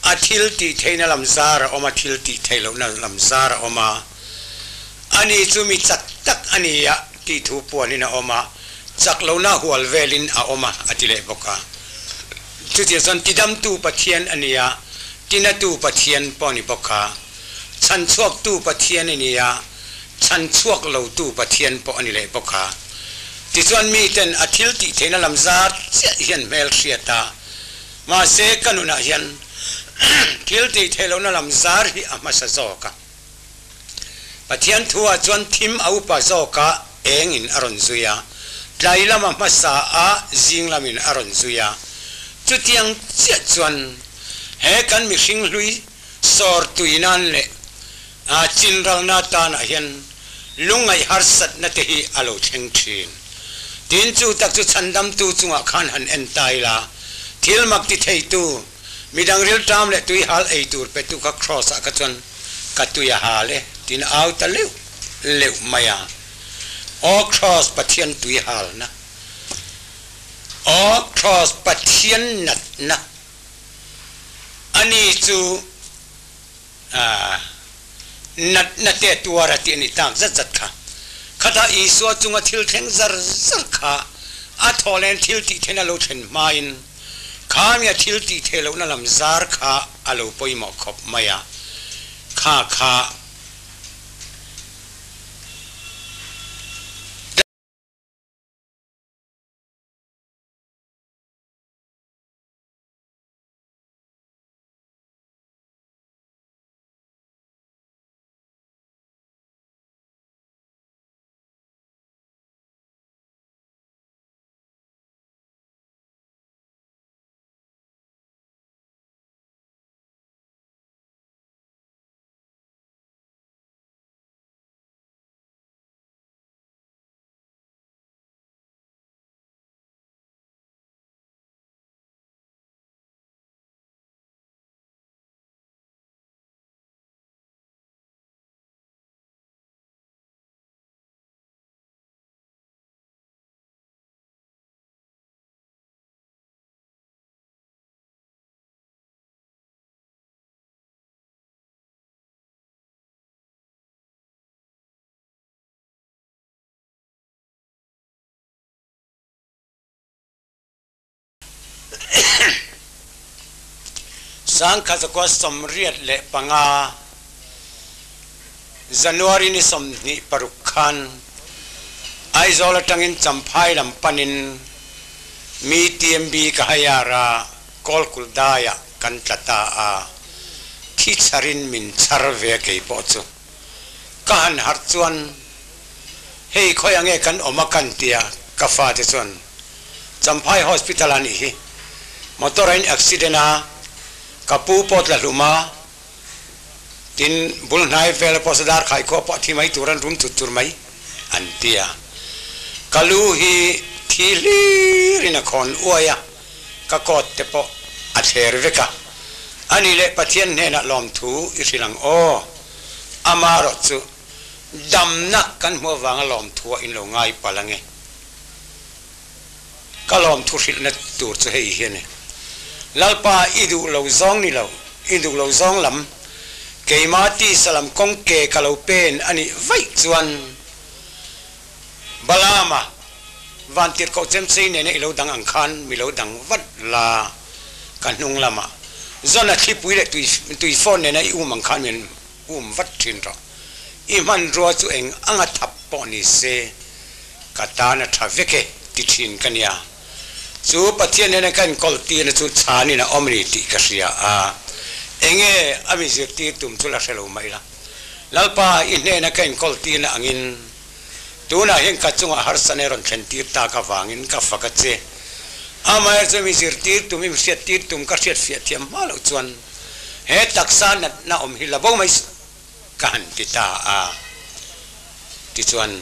a thil tih theihna lam zar a awm a, thil tih theih lohna lam zar a awm a. Ani chu mi chak tak a ni a tih thu puanin a awm a, chak lohna hual velin a awm a, a ti leh bawk a. Chutiang chuan tidamtu Pathian a ni a, tinatu Pathian pawh a ni bawk a, chhanchhuaktu Pathian a ni a, chhanchhuak lotu Pathian pawh a ni leh bawk a. Tichuan miten a thil tih theihna lam zar chiah hian hmel hriat a, mahse ka nunah hian thil tih theih lohna lam zar hi a hmasa zawk a. Pathian thuah chuan thim a upa zawkah engin a rawn zui a, tlai lama hmasa a zing lamin a rawn zui a. Chutiang chiah chuan he kan mihring hlui sawr tui nan leh chinralna tanah hian lungngaih harsatna te hi a lo thleng thin. Tin, chu tak chu chhandamtu chungah khan han en ta ila, thil mak ti theitu, Midang rilṭam leh tui hal ei tur petu kha Kraws ah kha chuan ka tui a hal e tiin a au ta leuh leuh mai a. Aw Kraws Pathian tui halna, aw Kraws Pathian natna, ani chu natna te tuar a tih a nih tak zat zat kha. Khatah Isua chunga thil thleng zar zar kha a thawhlen thil tih theihna lo thlen hmain khamia thil tih theih lohna lam zar kha a lo pawimawh khawp mai a, kha kha. 1975 January ni 26 khan Aizawl atangin Champhai lam panin mi TMB ka hire a, Kawlkulh daiah kan tla ta a, thi chharin min chhar ve kei pawh chu. Ka han harh chuan hei khawi ange kan awm a kan tia ka fate chuan Champhai Hospital a nih hi. Motor a in accident a, ka pu pawh tla hlum a, tin bul hnai vel pawh sadar khai khua pawh thi mai tur an rum chut chur mai an ti a. Ka lu hi thi hlir in a khawn uai a, ka coat te pawh a thler vek a. Ani leh Pathian hnenah lawmthu i hrilh ang aw, amarawh chu damna kan hmu avanga lawmthu ah in lo ngai palh ange. Ka lawmthu hrilhna tur chu hei hi a ni. Lalpa i duh lo zawng ni lo, i duh lo zawng lam, keimah tisa lam kawng ke ka lo pen a nih vaih chuan Balaama vantirhkoh chemchei nena i lo dang ang khan mi lo dang vat la, ka hnung lamah Zona thlipui leh tui phone nena i um ang khan min um vat thin rawh. I hmanrua chu eng anga thap pawh ni se, ka tan a tha vek e ti thin ka nia. Chu Pathian nena ka inkawl tirna chu chhanin a awm a ni tih ka hria a, enge a mi zirtir tum chu la hre lo mai la. Lalpa, i hnena ka inkawl tirna angin tunah hian ka chungah harsatna i rawn thlen tir tak avangin ka fak a che. Amaherawhchu mi zirtir tum, i mi hriat tir tum ka hriat fiah thiam hma loh chuan he taksa natna awm hi la bo mai suh ka han ti ta a. Tichuan,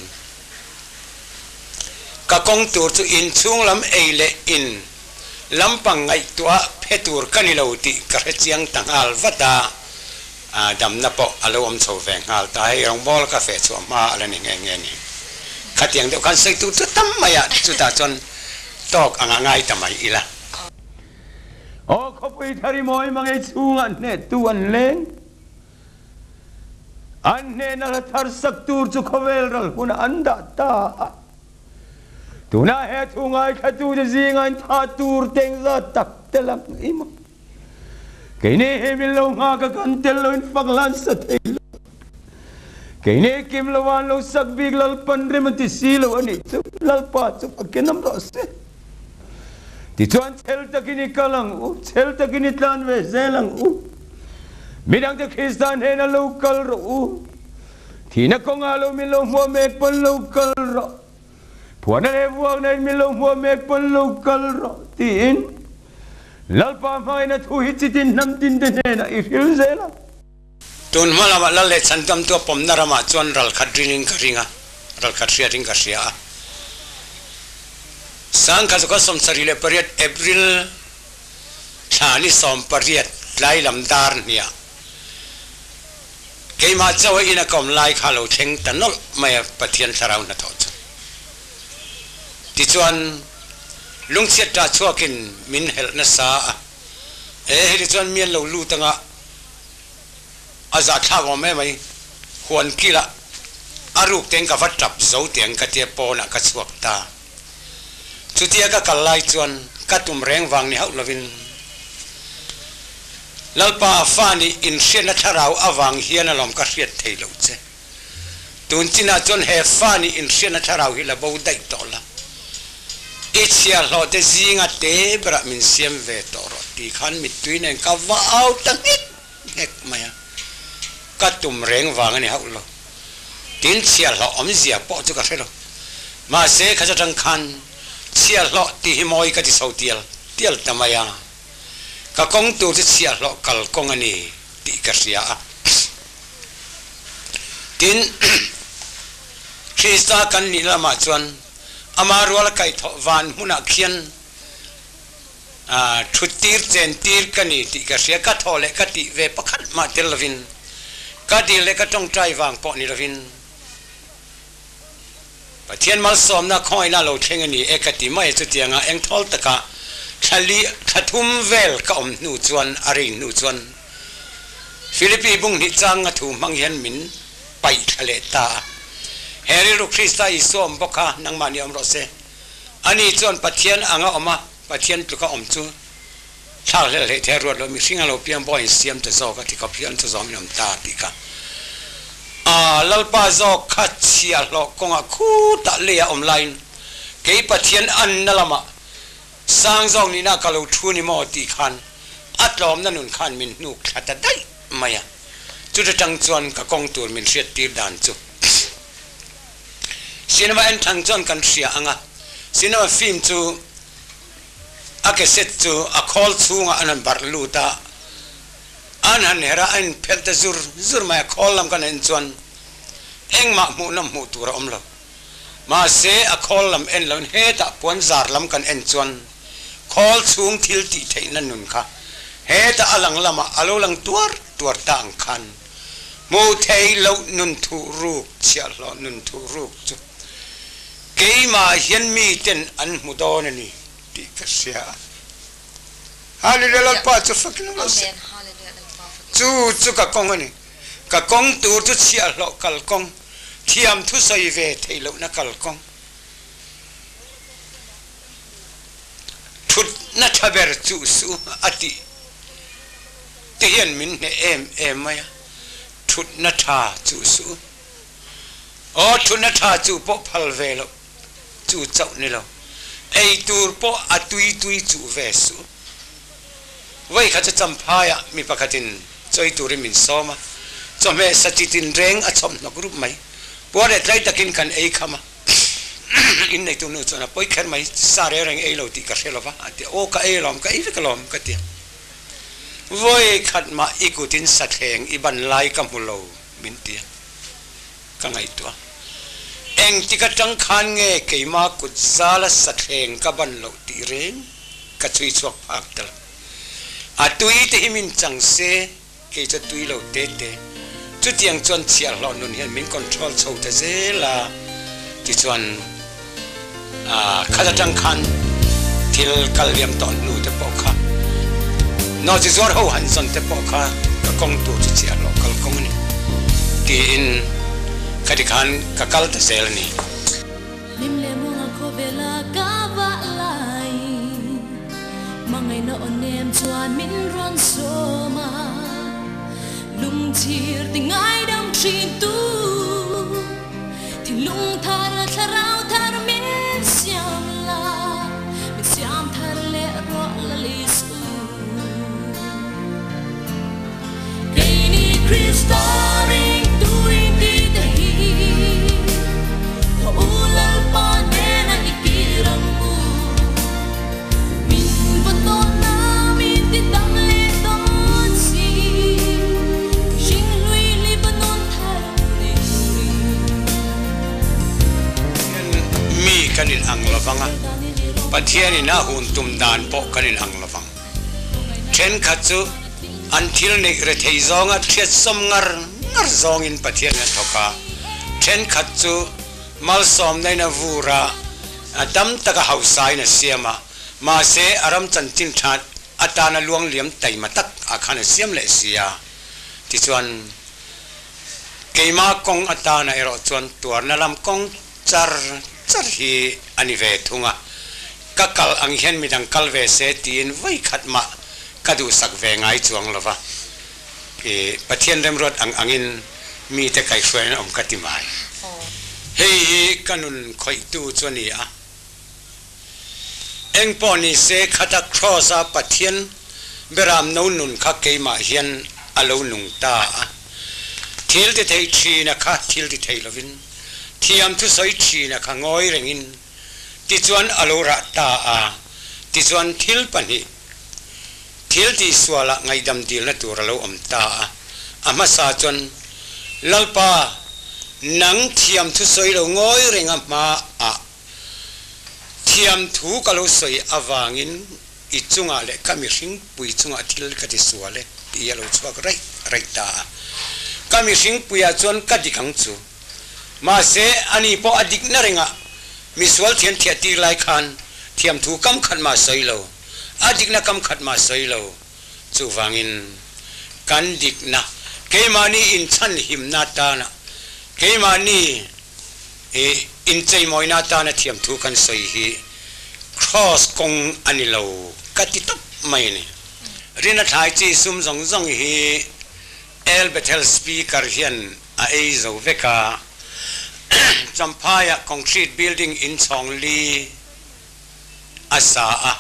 Ka kawng tur chu inchhung lam ei leh in lampang ngaihtuah phe tur ka ni lo tih ka hre chiang ta nghal vat a, damna pawh a lo awm chho ve nghal ta. Hei rawngbawl ka feh chhuah hma a la ni nghe nghe ni. Khatiang deuh khan sawi tur chu tam mai a, chutah chuan tawk anga ngai ta mai ila. Aw khawpui thar i mawi mangei chhungah hnehtu an leng. An hnehna hla thar sak tur chu khawvel ral hunah an dah ta a. Tunah he thu ngaithlatute zingah in tha tur teng zat tak tel ang i maw? Keini hi min lo nghak a kan tel lo in fak hlan sa thei lo. Keini kim lo an lo sak bik Lalpan rem a ti si lo a nih chu Lalpa chu a kenam rawh se. Tichuan chhel takin i kal ang u, chhel takin i tlan ve zel ang u. Midangte Krista hnena lo kal rawh u. Thihna kawngah lo min lo hmuah mek pawn lo kal rawh. Phuahna leh vuakna in min lo hmuah mek pawn lo kal rawh tiin Lalpa hmangaihna thu hi chitin hnam tin te hnenah i hril zel a. Tun hma lamah Lal leh Chhandamtu a pawmna ramah chuan ralkhat rin in ka ring a, ralkhat hriat in ka hria a. Sangkhat chu ka 78 April thla ni 18 tlai lam dar hniah Keimah chauh a ina ka awm lai kha lo thleng ta nawlh mai a Pathian thlarau hnathawh chu. Tichuan, lungchhiat ṭah chhuakin min helh nasa a, e heti chuan mi an lo lut anga a zahthlak awm em mai, huan kilah a ruk teng ka va ṭap zo teng ka tia pawnah ka chhuak ta. Chutia ka kal lai chuan ka tum reng vang ni hauh lovin Lalpa fa nih inhriatna thlarau avang hian alawm ka hriat thei loh che. Tun chinah chuan he fa nih inhriatna thlarau hi la bo daih tawh la. I chhiahhlawh te zinga te berah min siam ve tawh rawh tih khan mittui nen ka va au ta nghek nghek mai a. Ka tum reng vang a ni hauh lo. Tin chhiahhlawh awmzia pawh chu ka hre lo. Mahse kha chatang khan chhiahhlawh tih hi mawi ka ti chho tial tial ta mai a. Ka kawng tur chu chhiahhlawh kal kawng a ni tih ka hria a. Tin, Krista kan nih lamah chuan ama ruala kaihthawh van hmunah khian Thut tir chen tir ka ni tih ka hria, ka thaw leh ka tih ve pakhat mah tel lovin, ka dil leh ka tawngtai vang pawh ni lovin, Pathian malsawmna khawngaihna lo thleng a ni e ka ti mai a, chutianga engthawl taka thla li thla thum vel ka awm hnu chuan a ring hnu chuan Philippi bunghnih changa thu hmang hian min paih thla leh ta a, He rilru Krista Isua awm bawk kha nangmahni awm rawh se. Ani chuan Pathian anga awm a, Pathian tluka awm chu thlak hlel hlei thei a ruat lo, mihring a lo piang pawh a insiam ta zawk a ti khawp hian chu zawm in awm ta tih kha a Lalpa zawk kha chhiahhlawh kawngah khutah lei a awm laiin kei Pathian anna lamah sang zawk nihna ka lo thu ni maw tih khan a tlawmna nun khan min hnuk thla ta daih mai a, chuta tang chuan ka kawng tur min hriat tir dan chu. Cinema en thang chuan kan hria ang a, cinema film chu a cassette chu a khawl chhungah an han barh lut a, an han her a, a inphelh ta zur zur mai a, khawl lam kan en chuan engmah hmuhnawm hmuh tur a awm lo. Mahse a khawl lam en loin hetah puan zar lam kan en chuan khawl chhung thil tih theihna nun kha hetah a lang lamah a lo lang tuar tuar ta ang khan Hmuh theih loh nun thuh ruk, chhiahhlawh nun thuh ruk chu keimah hian miten an hmu dawn a ni tih ka hria a. Hallelujah Lalpa chu fakin awm rawh se. Chu chu ka kawng a ni. Ka kawng tur chu chhiahhlawh kalkawng, thiam thusawi ve theih lohna kalkawng. Thutna tha ber chuh suh a tih te hian min hneh em em mai a, thutna tha chuh suh. Aw thutna tha chuh pawh phal ve loh chu chauh ni lo, ei tur pawh a tui tui chuh ve suh. Vawi kha chu Champhaiah mi pakhatin chawi turin min sawm a, chawhmeh sa chi tinreng a chhawp hnawk rup mai. Puar leh tlai takin kan ei kham a. Inneitu nu chuan a pawi kher mai, sa reng reng ei lo tih ka hre lo va, a ti a, aw ka ei alawm, ka ei vek alawm ka ti a. Vawi khat mah i kutin sathleng i ban lai ka hmu lo min ti a, ka ngaihtuah. Engtik atang khan nge keima kut zala sathleng ka ban loh tih reng ka chhui chhuak phak ta lo. A tui te hi min chang se, kei chu tui lo te te. Chutiang chuan chhiahhlawh nun hian min control chho ta zel a, tichuan khat atang khan thil kal liam tawh hnu te pawh kha nawhchi zuar ho han zawn te pawh kha ka kawng tur chu chhiahhlawh kal kawng a ni tiin khati khan ka kal ta zel a ni. Hlim leh muanga khawvela ka vah laiin hmangaihna aw nem chuan min rawn sawm a, lungchhir ti ngaidam thin tu thinlung thar thlarau thar min siam la, min siam thar leh rawh la Lisu. Keini Krista ringtu inti te hi Thaw u Lalpa hnena i kir ang u. Min va tawn na min ti dam leh dawn si. Hring hlui Libanon thar ni turin. Mi kan inang lovang a, Pathianin a hun tum dan pawh kan inang lovang. Thenkhat chu an thil neih rethei zawnga hriatsawm ngar ngar zawngin Pathian an thawk a, thenkhat chu malsawmnain a vur a, a tam taka hausain a siam a, mahse a ram chanchin that atana luangliam taima tak ah khan a siam leh si a. Tichuan, keimah kawng atana erawh chuan tuarna lam kawng char char hi a ni ve thung a. Ka kal ang hian midang kal ve se tiin vawi khat mah ka duhsak ve ngai chuang lo va, i Pathian remruat ang angin mite kaihhruaiin a awm ka ti mai. Hei hi ka nun khawihtu chu a ni a. Eng pawh ni se khata Kraws a Pathian beram no nun kha keimah hian a lo nung ta a. Thil ti thei thina kha thil ti thei lovin, thiam thusawi thina kha ngawi rengin Tichuan a lo rah ta a, tichuan thil pahnih, thil tihsualah ngaihdam dilna tur a lo awm ta a. A hmasa chuan, Lalpa, nang thiam thu sawi lo ngawi reng a hma ah thiam thu ka lo sawi avangin i chungah leh ka mihring pui chungah thil ka tisual e tih a lo chhuak raih raih ta a. Ka mihring puiah chuan ka dik ang chu. Mahse, ani pawh a dikna rengah misual thian thiah tir lai khan thiamthu kam khat mah sawi lo, a dikna kam khat mah sawi lo. Chuvangin, kan dikna, keimahni inchhanhimna atana, keimahni incheimawina atana thiamthu kan sawi hi Kraws kawng a ni lo ka ti tawp mai a ni. Rina thlai chi sum zawng zawng hi El Bethel Speaker hian a ei zo vek a, Champhaiah concrete building inchhawng li a sa a,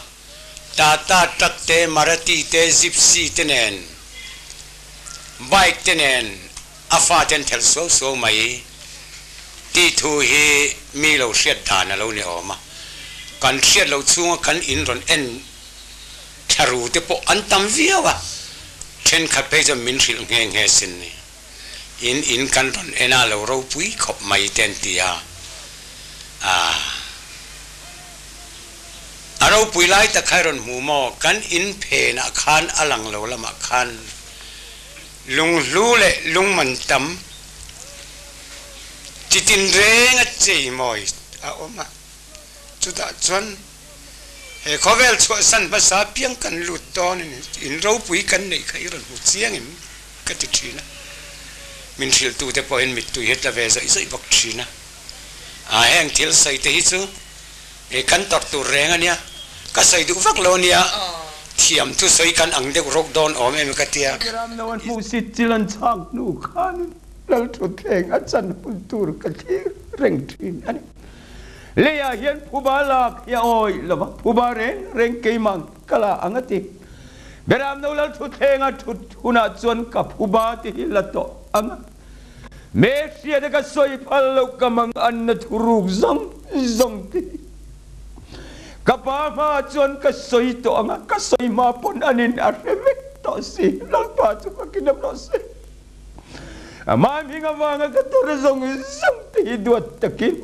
Tata truck te, Maruti te, Gypsy te nen, bike te nen a fate an thelh suau suau mai tih thu hi mi lo hriat dan a lo ni awm a, kan hriat loh chhunga kan in rawn en thla ru te pawh an tam viau a, thenkhat phei chuan min hrilh nghe nghe sin ni. In in kan rawn en a lo ropui khawp mai te an ti a, ah a ropui lai tak kha i rawn hmu maw? Kan in phenah khan a lang lo lamah khan lunghlu leh lungman tam chitin reng a chei mawi a awm a, chutah chuan he khawvel chhuahsan hmasa piang kan lut dawn a ni, in ropui kan neih kha i rawn hmu chiang em? Ka ti thin a, min hrilhtute pawhin mittui hi tla ve zawih zawih bawk thin a. A heng thil sawi te hi chu e kan tawrh tur reng a nia, ka sawi duh vak lo a nia, thiam thu sawi kan ang deuh rawk dawn awm em ka tia. Ram lo an hmuh sit chil an chhak hnu khanin Lalthutthleng a chan hun tur ka thlir reng thin a ni. Leiah hian phuba lak hi a awih lo va, phuba reng reng keimah ka la ang a ti. Beram no lal thutthleng a thut hunah chuan ka phuba te hi la tawh ang a. Me hriat a ka sawi phal loh ka mang anna thuruk zawng zawng te hi ka pa hmaah chuan ka sawi tawh ang a, ka sawi hma pawn anin a hre vek tawh si. Lalpa chu fakin a rawh se. Amah hming avanga ka tawrh zawng zawng te. te hi duat takin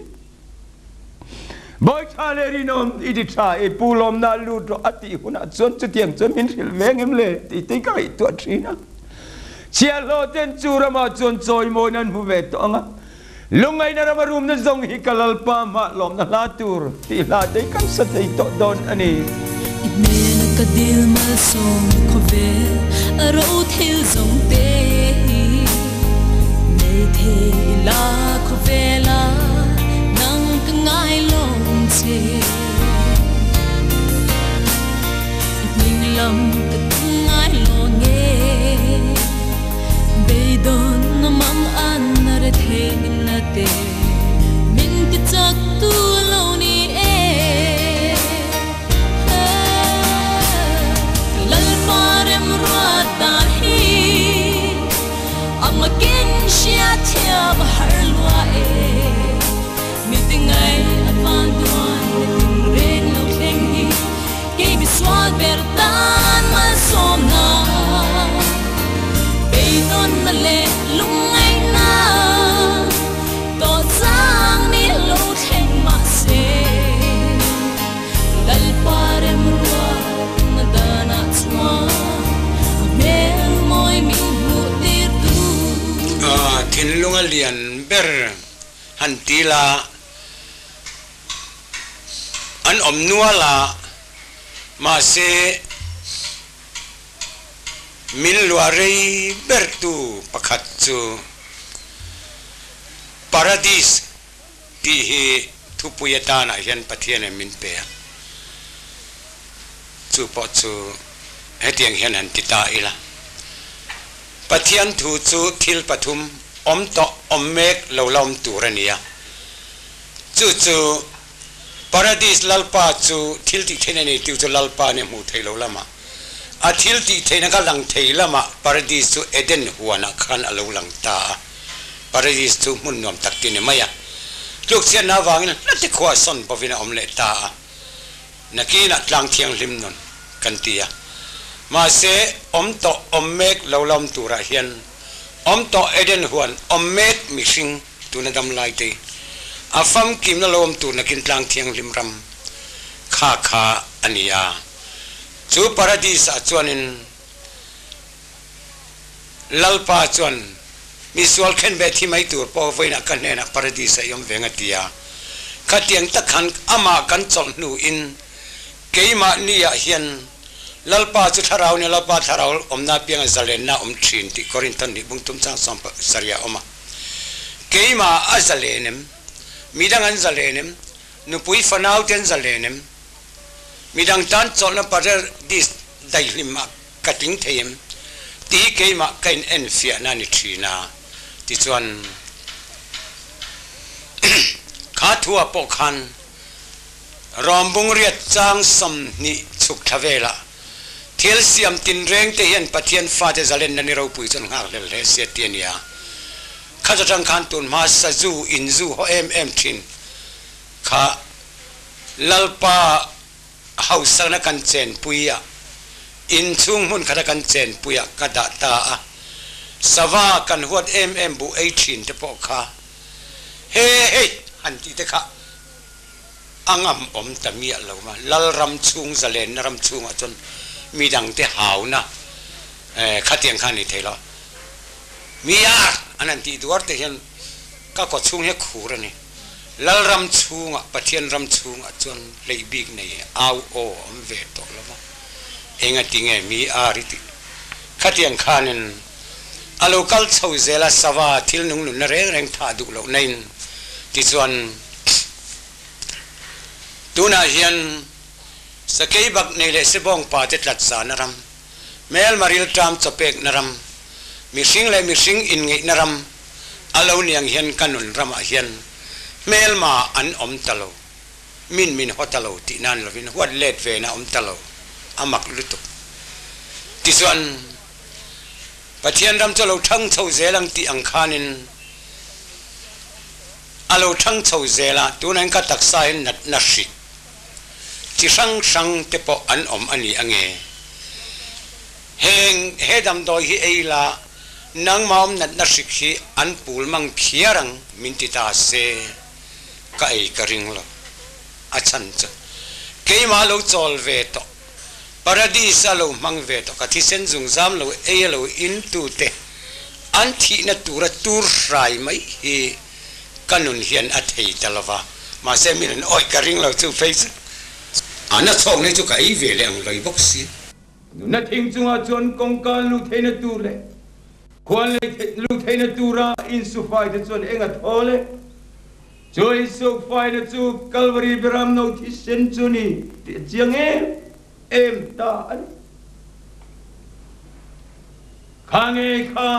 Bawi tha leh rinawm i ti tha i pu lawmna lut rawh a tih hunah chuan chutiang chuan min hrilh ve ngem le tih te ka ngaihtuah thin a. Chhiahhlawh ten chu ramah chuan chawimawiin an hmu ve tawh ang a, lungngaihna rama rumna zawng hi ka Lalpa hmah lawmna hla tur tih hla te hi kan sa thei tawh dawn a ni. I hmela ka dil malsawm khawvel a ro thil zawng te hi nei thei ila khawvela nang ka ngai lawm che. I hming lam ka tum ngai lo nge beidawn na mang an a re thei na te min ti chak tu lo ni e. Lalpa remruat dan hi a makin hriathiam a har lua e. Mi ti ngai a van duan ni tin reng lo thleng hi kei mi sual ber tan malsawmna beidawnna leh lungngaihna tawh chang ni lo thleng mahse Lalpa remruatna danah chuan a hmel mawi min hmuh tir tu. Thinlunga lian ber han ti la, an awm nual a, mahse min luah rei ber tu pakhat chu Paradis tih hi thupui atanah hian Pathianin min pe a, chu pawh chu hetiang hian han ti ta ila. Pathian thu chu thil pathum awm tawh awm mek lo la awm tur a ni a, chu chu Paradis Lalpa chu thil tih theihna nei tu chu Lalpa nia hmuh theih lo lamah, a thil tih theihna kha lang thei lamah Paradis chu Eden huanah khan a lo lang ta a, Paradis chu hmun nuam tak ti ni mai a, tlukchhiatna avangin hla te khua sawn bawhin a awm leh ta a. Nakinah tlang thianghlim nun kan ti a, mahse awm tawh awm mek lo la awm turah hian awm tawh Eden huan awm mek mihring tuna dam lai te a famkimna lo awm tur nakin tlang thianghlim ram kha kha a ni a. Chu Paradis ah chuanin Lalpa chuan misual khen ve thi mai tur pawh vawiinah ka hnenah Paradis ah i awm ve nga ti a. Khatiang tak khan amah kan chawlh hnuin keimahni ah hian Lalpa chu thlarau nia Lalpa thlarau awmna apianga zalenna a awm thin tih Korinthon nih bungtum chang 70 ah a awm a. Keimah a zalen em? Midang an zalen em? Nupui fanau te an zalen em? Midang tan chawlhna Paradis daihlim ah Ka tling thei em? Tih hi keimah ka in en fiahna a ni thin a, tichuan kha thu ah pawh khan Rawmbung riat chang 20 chhuk thla velah thil siam tinreng te hian Pathian fate zalenna ni ropui chuan nghak hlel hle sia ti a ni a. Khat atang khan tun hma sazu inzu haw em em thin kha Lalpa Hausakna kan chenpui a, inchhung hmun khata kan chenpui a ka dah ta a, sava kan huat em em buh ei thin te pawh kha he hei han tih te kha a ngam awm ta miah lo ma, Lalram chhung zalenna ram chhungah chuan midang te hauna khatiang kha a ni thei lo. Mi ar an han tih duar te hian ka kaw chhung hi a khur a ni. Lalram chhungah, Pathian ram chhungah chuan hleih bik nei au aw a awm ve tawh lo va, engati nge mi ar i tih? Khatiang khanin a lo kal chho zel a, sava thil nung nunna reng reng thah duh loh nain tichuan tunah hian sakei bak nei leh sebawngpa te tlat zana ram, hmelma rilṭam chawpekna ram, mihring leh mihring inngeihna ram, A lo niang hian ka nun ramah hian hmelma an awm ta lo, min min haw ta lo tih nan lovin huat let ve na awm ta lo, a mak lutuk. Tichuan, Pathian ram chu a lo thang chho zel ang tih ang khanin a lo thang chho zel a, tunah hian ka taksa hian natna hrik chi hrang hrang te pawh an awm a ni ange. Heng he damdawi hi ei la. Nangmah awm natna hrik hi an pul mang phiar ang min ti ta se ka ei ka ring lo. A chhan chu keimah lo chawl ve tawh, Paradis a lo hmang ve tawh, ka thisen zungzam lo ei a lo in tute an thihna tura tur hrai mai hi ka nun hian a thei ta lo va, mahse min an awih ka ring lo chu phei chu a na chhawk nei chu ka ei ve leh ang loi bawk si. Nuna thing chungah chuan kawngka lu theihna tur leh khuan lu theihna tura insufai te chuan eng a thaw le? Chu insukfaina chu Kalvari Beram no thisen chu ni tih a chiang em em ta a ni. Kha nge kha,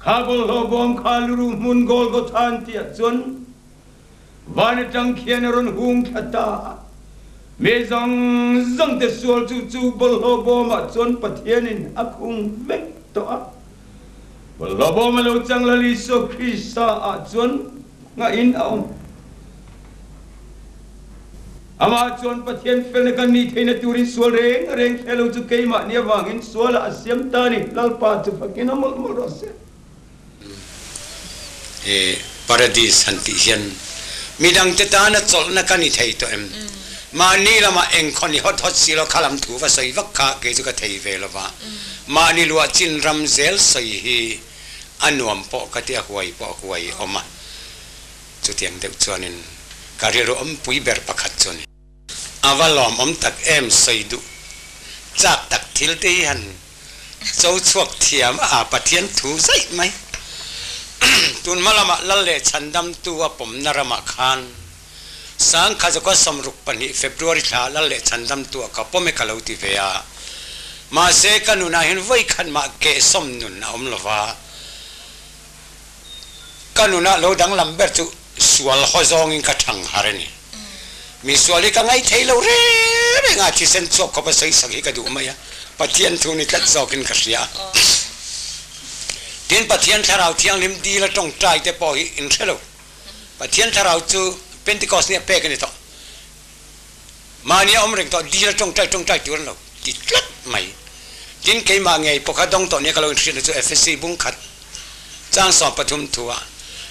kha bawlhhlawh bawm kha luruh hmun Golgotha an tihah chuan Van atang khian a rawn hung thla ta a, mi zawng zawng te sual chu chu bawlhhlawh bawmah chuan Pathianin a khung vek tawh a. Bawlhhlawh bawm a lo chang Lal Isua Krista ah chuan nghahin a awm. Amah chuan Pathian felna kan nih theihna turin sual reng reng hre lo chu keimahni avangin sualah a siam ta a ni. Lalpa chu fakin a mawlh mawlh rawh se. He Paradis han tih hian midangte tana chawlhna ka ni thei tawh em? Mahni lamah engkhaw ni hawt hawt si lo kha lam thu va sawi vak kha kei chu ka thei ve lo va, mahni luah chin ram zel sawi hi a nuam pawh ka ti a, huai pawh a huai awm a, chutiang deuh chuanin ka rilru awmpui ber pakhat chu a ni. A va lawmawm tak em sawi duh chak tak thil te hi han cho chhuak thiam a Pathian thu zaih mai. Tun hma lamah Lal leh Chhandamtu a pawmna ramah khan Sangkha Zakua 62 February thla Lal leh Chhandamtu a ka pawm e ka lo ti ve a. Mahse ka nunah hian vawikhat mah kehsawm nun a awm lova. Ka nunah lo danglam ber chu sual haw zawngin ka thang har a ni. Mi sual hi ka ngaithei lo reng reng a, thisen chhuak khawp a sawi sak hi ka duh mai a, Pathian thu ni tlat zawkin ka hria a. Tin, Pathian Thlarau Thianghlim dil a tawngtai te pawh hi in hre lo. Pathian Thlarau chu Pentecost nia pek a ni tawh. Mahni a awm reng tawh, dil a tawngtai tawngtai tur an lo ti tlat mai. Tin, keimah ngei pawh kha dawng tawh nia ka lo inhriatna chu Efesi bung khat chang 13 thu ah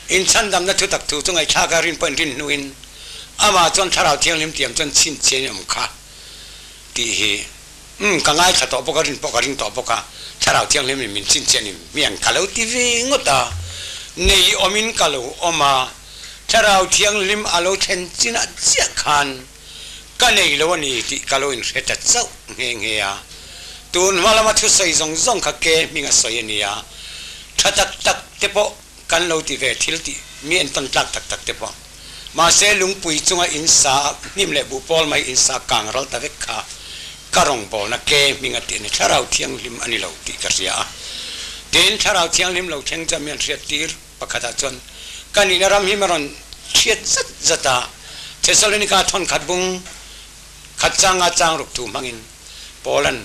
inchhandamna thu tak thu chu ngaihthlak a rin pawh inrin hnuin amah chuan Thlarau Thianghlim tiam chuan chhinchhian in awm kha tih hi umm ka ngaithla tawh bawk a, rin pawh ka ring tawh bawk a, Thlarau Thianghlim in min chhinchhian in hmiang ka lo ti ve ngawt a, nei awmin ka lo awm a, Thlarau Thianghlim a lo thlen chinah chiah khan ka nei lo a ni tih ka lo inhre ta chauh nghe nghe a. Tun hma lama thusawi zawng zawng kha ke hming a sawi a ni a, tha tak tak te pawh kan lo ti ve thil tih mi entawn tlak tak tak te pawh. Mahse lungpui chunga in sa hnim leh buhpawl mai in sa kang ral ta vek kha ka rawngbawlna ke hming a tih a ni. Thlarau Thianghlim a ni lo tih ka hria a. Tin, Thlarau Thianghlim lo thleng chuan mi an hriattir. Pakhatah chuan, Ka nihna ram hi ma rawn hriat zat zat a, Thesalonika thawn khat bung khat changa chang ruk thu hmangin Paula'n,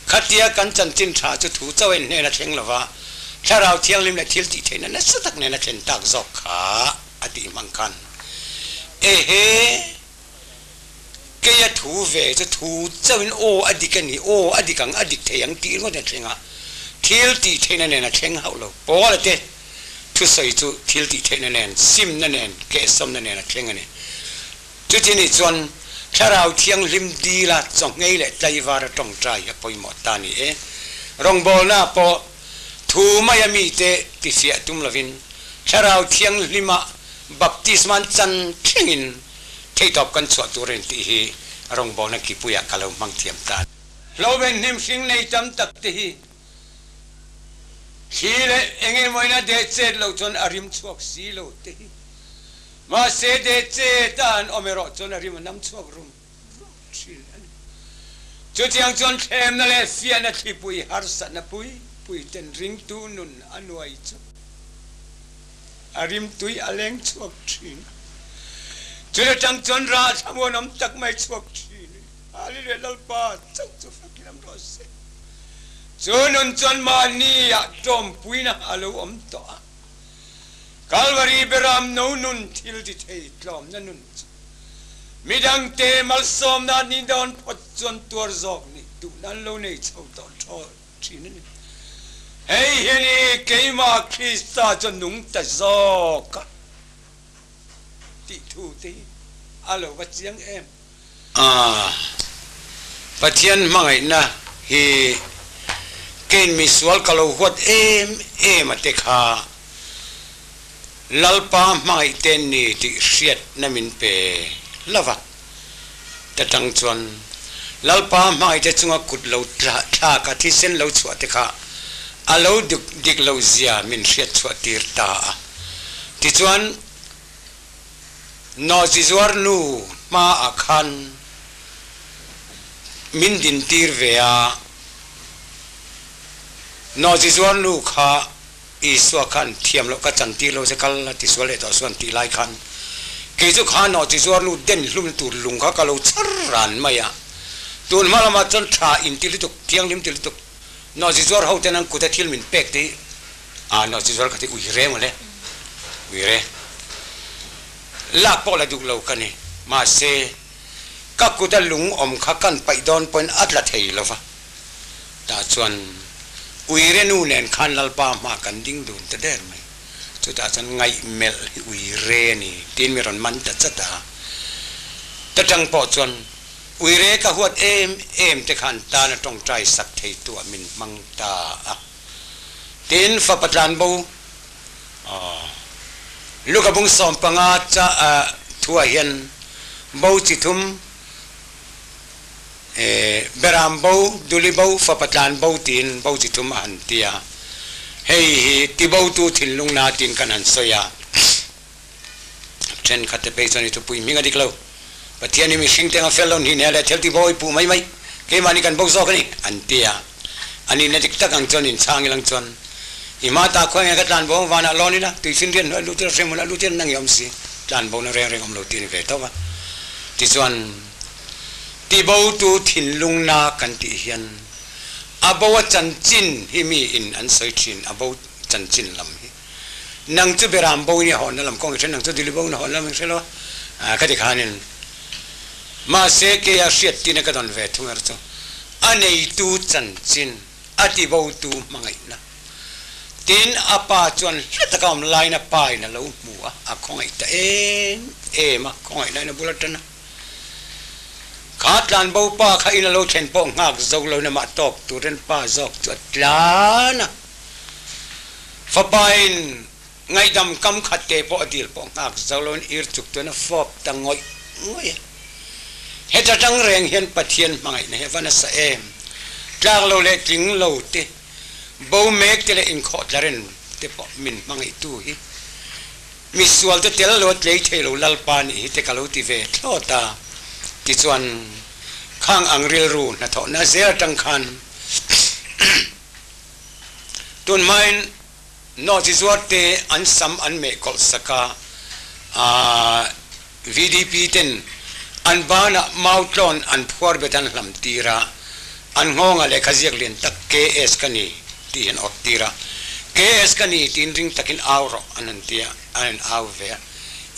Khatia kan chanchin tha chu thu chauh en hnen a thleng lo va, Thlarau Thianghlim leh thil tih theihna nasa tak nen a thlen tak zawk kha a tih hmang khan, Ehe, keia thu ve chu thu chauhin aw a dik a ni, aw a dik ang, a dik thei ang tih ringawt a thleng a, thil tih theihna nen a thleng hauh lo. Paula te thusawi chu thil tih theihna nen, simna nen, kehsawmna nen a thleng a ni. Chuti nih chuan Thlarau Thianghlim dila chawnghei leh tlaivar a tawngtai a pawimawh ta ni e. Rawngbawlna pawh thu maia mite tifiah tum lovin Thlarau Thianghlima baptisman chan thlengin Theihtawp kan chhuah tur a ni tih hi rawngbawlna kipuiah ka lo hmang thiam ta a ni. Hloben hnim hring nei tam tak te hi thli leh eng emawina deh chet loh chuan a rim chhuak si lo te hi. Mahse deh chet a an awm erawh chuan a rim a nam chhuak rum rum thin a ni. Chutiang chuan thlemna leh fiahna thlipui harsatna pui pui ten ringtu nun a nuai chu. A rimtui a leng chhuak thin a, chun atang chuan rah thlamuan awm tak mai chhuak thin a ni. Hallelujah Lalpa chauh chu fakin awm rawh se. Chu nun chuan mahni ah tawmpuina a lo awm tawh a, Kalvari beram no nun thil ti thei tlawmna nun chu midangte malsawmna ni dawn phawt chuan tuar zawk nih duhna an lo nei chho tawh thin a ni. Hei hi ni keimah Krista chu nung ta zawk a tih thu te hi a lo va chiang em? A, Pathian hmangaihna hi kein misual ka lo huat em em a te kha Lalpa hmangaih te ni tih hriatna min pe hlauh a. Ta tang chuan Lalpa hmangaihte chunga kut lo thlak a thisen lo chhuah te kha a lo dik lo zia min hriat chhuah tir ta a. Tichuan Nawhchizuar nu hma ah khan min din tir ve a, Nawhchizuar nu kha Isua khan thiam loh ka chan tir lo che kal a ti sual leh tawh suan tih lai khan kei chu kha nawhchizuar nu den hlum tur lung kha ka lo chhar ran mai a. Tun hma lamah chuan tha in ti lutuk, thianghlim ti lutuk nawhchizuar ho ten an kut a thil min pek te hi ah nawhchizuar ka ti ui re mawle, ui re lak pawh la duh lo ka ni. Mahse ka kut a lung awm kha kan paih dawn pawhin a tla thei lo va. Tah chuan uire nu nen khan Lalpa hma kan ding dun ta der mai. Chutah chuan ngaihmelh hi uire a ni tiin mi rawn man ta chat a. Ta tang pawh chuan uire ka huat em em te khan tana tawngtai sak thei tuah min hmang ta a. Tin fapa tlanbo Luka bung 15 cha thuah hian bo chi thum Beram bo, Duli bo, Fapa tlan bo tiin bo chi thum a han ti a. Hei hi tibotu thinlung na tiin kan han sawi a. Thenkhat te phei chuan i thupui hming a dik lo. Pathian hi mihring te anga fel lo hnih hne leh thil tibo i puh mai mai. Keimahni kan bo zawk a ni, an ti a. A nihna dik tak ang chuan inchhang ilang chuan i hma ta khawi nge ka tlan bo ang vanah lawn ila tuichhin rian hnuai lut ila hrem hunah lut ila nang i awm si tlan bo na reng reng awm lo ti a ni ve tawp a. Tichuan. Tibotu thinlungna kan tih hian a bo a chanchin hi mi in an sawi thin, a bo chanchin lam hi. Nang chu Beram bo in i hawnna lam kawng i hre, nang chu Dili bo in a hawnna lam i hre lo a, khati khanin mahse keia hriat tina ka dawn ve thung erawh chu a neitu chanchin, a tibotu hmangaihna. Tin, a pa chuan hla taka awm laiin a pa in a lo hmu a, a khawngaih ta em em a, khawngaihna in a bul atan a. Kha tlanbo pa kha in a lo thlen pawh nghak zo lo in amah tawk turin pa zawk chu a tlan a. Fapa in ngaihdam kam khat te pawh a dil pawh nghak zo lo in ir chuk chuan a fawp ta ngawih ngawih a. Heta tang reng hian Pathian hmangaihna hi a va nasa em? Tlak lo leh tling lo te, bo mek te leh inkhawh tlaren te pawh min hmangaihtu hi Misual te tel lo a tlei thei lo Lalpa nih hi te ka lo ti ve thlawt a, tichuan khang ang rilru hnathawhna zel atang khan tun hmain Nawhchi zuar te an sam an meh kawlh sak a, VDP ten an banah mautlawn an phuar bet an hlam tir a, an nghawngah lehkha ziak lian tak KS ka ni tih hian awrh tir a, KS ka ni tiin ring takin au rawh an han ti a, an han au ve a,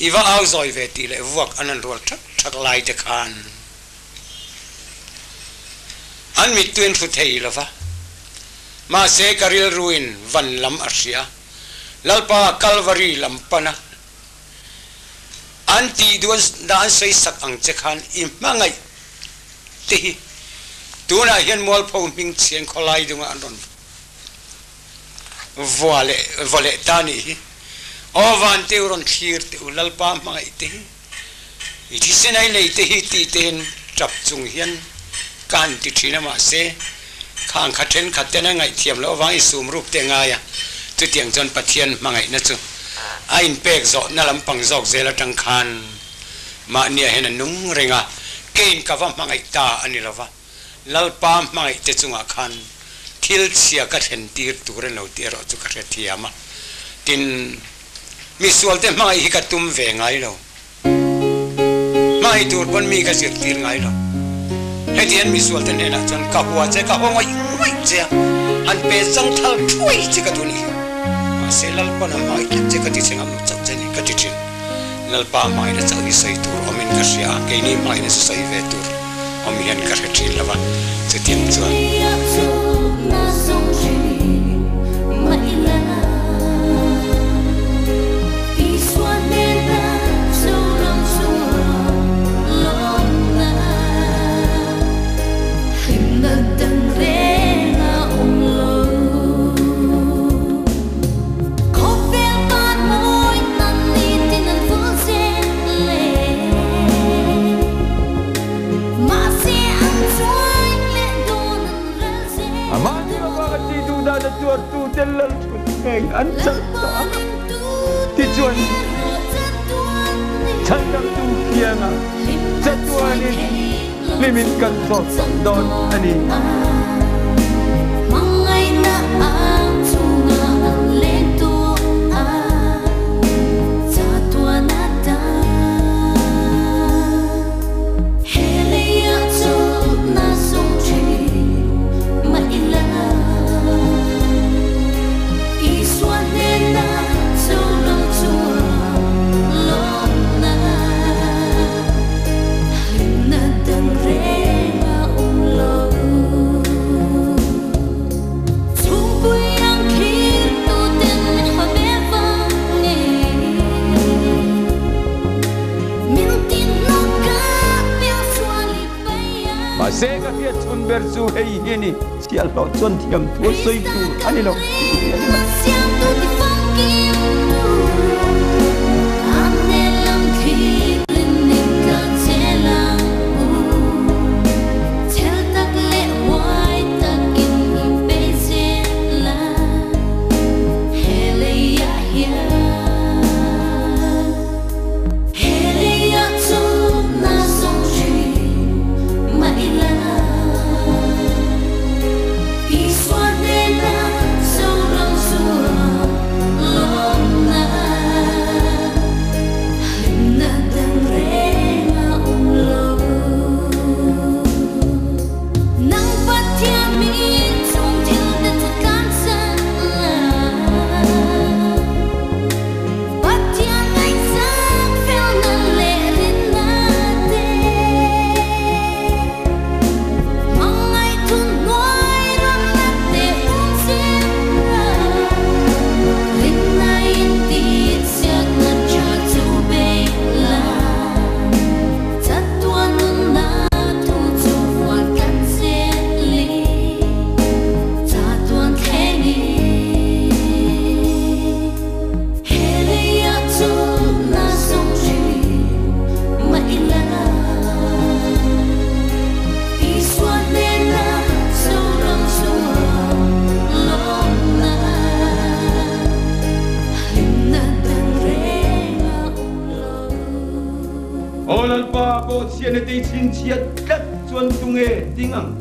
i va au zawi ve tih leh vuak an han rual thak thak lai te khan an mittuin hru thei lo va, mahse ka rilruin van lam a hria, Lalpa Kalvari lam pana an tih duh an an sawi sak ang che khan i hmangaih te hi tunah hian mualpho hming chhian khawlai dunga an rawn vua leh vaw leh ta nih hi. Aw van te u rawn thlir teh u Lalpa hmangaih te hi i thisen ai lei te hi tih te hian tap chung hian ka han ti thin a mahse khang kha thenkhat ten a ngaihthiam loh avang i sum rup te ngai a chutiang chuan Pathian hmangaihna chu a inpek zawhna lampang zawk zel atang khan mahniah hian a nung reng a, kein ka va hmangaih ta a ni lova, Lalpa hmangaih te chungah khan thil chhia ka thlen tir tur a ni lo tih erawh chu ka hrethiam a, tin misual te hmangaih hi ka tum ve ngai lo. Hmangaih tur pawn mi ka zirtir ngai lo. Heti hian misual te hnenah chuan ka hua che, ka haw ngawih ngawih che a, han pe chang thal thuai che ka duh nih hi. Mahse Lalpa'n a hmangaih tlat che ka ti che ngam lo chauh che ni ka ti thin. Lalpa hmangaihna chauh hi sawi tur awmin ka hria a, keini hmangaihna chu sawi ve tur awm hian ka hre thin lo va, chutiang chuan. tuartuten lalṭhutthleng an chang tawh ang. Tichuan, Chhandamtu kianga chatuanin hlimin kan chawt tawh dawn a ni. Mahse ka hriat chhun ber chu hei hi a ni, chhiahhlawh chuan thiam thu a sawi tur a ni lo tih hi a ni mai. Aw Lalpa, bawhchhiahna te i chhinchhiat tlat chuan tunge ding ang?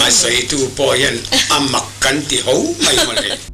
A sawitu pawh hian a mak kan ti ho mai mawle.